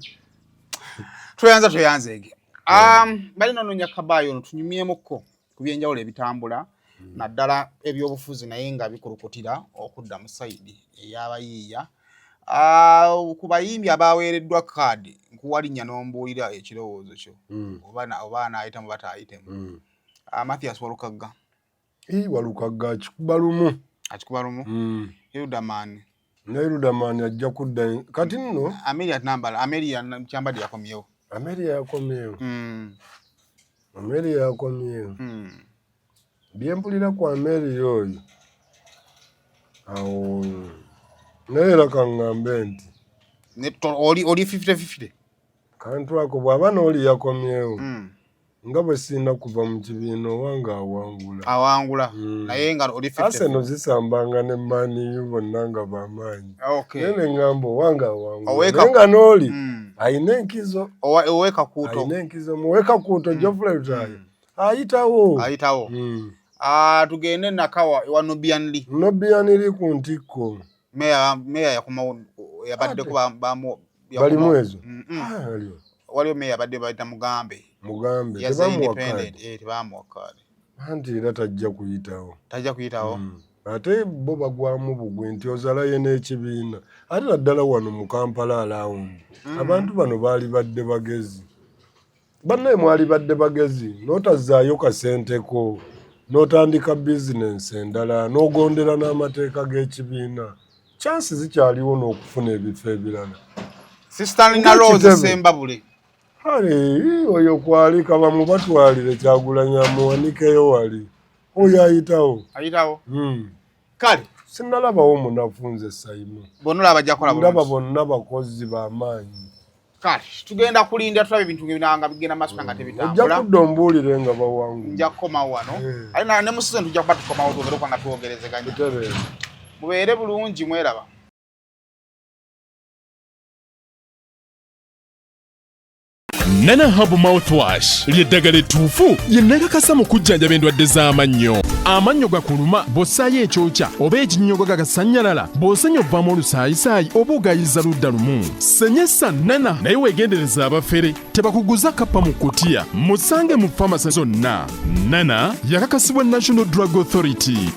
Tweyanza tweyanzeege. Balina ononya kabaayo ono tunyumyemukko ku byenjawulo ebitambula naddala ebyobufuzi naye nga bikulukutira okudda mu sayidi ey'abayiiya. Ku bayimbi abaweereddwa kaadi, nkuwa linnya n'ombuulira ekirowoozo kyo oba anaayitamu bataayitemu. Mathias Walukagga. Ii, Walukagga akikuba lumu. Akikuba lumu. Hilderman. Ne Hilderman ajja kudda kati nno. Amelia Nambala, Amelia Kyambadde yakomyewo. Amelia yakomyewo. Amelia yakomyewo. Bye mpulira ku Amelia oyo awo naye era kaŋŋambe nti oli 50-50. Kantu ako bw'aba n'oli yakomyewo nga bwe sirina kuva mu kibiina owange awangula. Awangula. Naye nga oli 50. Arsenal zisambanga ne Man U bonna nga bamaanyi. Naye ne ŋŋamba owange awangula. Naye nga n'oli alina enkizo. Ow'ekakuuto. Alina enkizo. Mu w'ekakuuto Geoffrey Lutaaya ayitawo. Ayitawo. Tugende Nakawa ewa Nubian Li. Nubian Li ku ntikko. Meya yakomawo, yabaddeko Balimu ezo? Waliwo meya abadde bayita Mugambe. Mugambe, tebamuwa kaadi. Tebamuwa kaadi. Anti era tajja kuyitawo. Tajja kuyitawo. Ate bo bagwamu bugwi nti ozalayo n'ekibiina. Ate naddala wano mu Kampala alawundi. Abantu bano baali badde bagezi. Bannaye mwali badde bagezi, n'otazzaayo kasenteko, n'otandika bizinensi endala, n'ogondera n'amateeka g'ekibiina. Chansi zikyaliwo n'okufuna ebifo ebirala. Sister Lina Rose Sembabule. Ale, oyo kwali kaba mubatwalire Kyagulanyi amuwanikeyo wali. Oyo ayitawo. Ayitawo. Kale. Sinnalabawo munafu nze Saimu. Bonna olaba bajja kukola bulungi. Ndaba bonna bakozi b'amaanyi. Kale, tugenda kulinda tulabe ebintu nga bigenda maaso nga tebitambula. Ojja kudda ombuulire nga bawangula. Nja kukomawo wano. Ate ne mu season tujja kuba tukomawo twongere okuba nga twogerezeganya. Mubeere bulungi mweraba. Nana Herb Mouthwash ly'eddagala ettuufu lye nakakasa mu kujjanjaba endwadde z'amannyo. Amannyo gakuluma bw'ossaayo ekyokya oba ekinnyogo gagasannyalala, bw'osenya ovaamu olusaayisaayi oba ogayiza ludda lumu. Senyesa Nana naye weegendereza abafere tebakuguza kappa mu kutiya. Musange mu famasi zonna. Nana yakakasibwa National Drug Authority.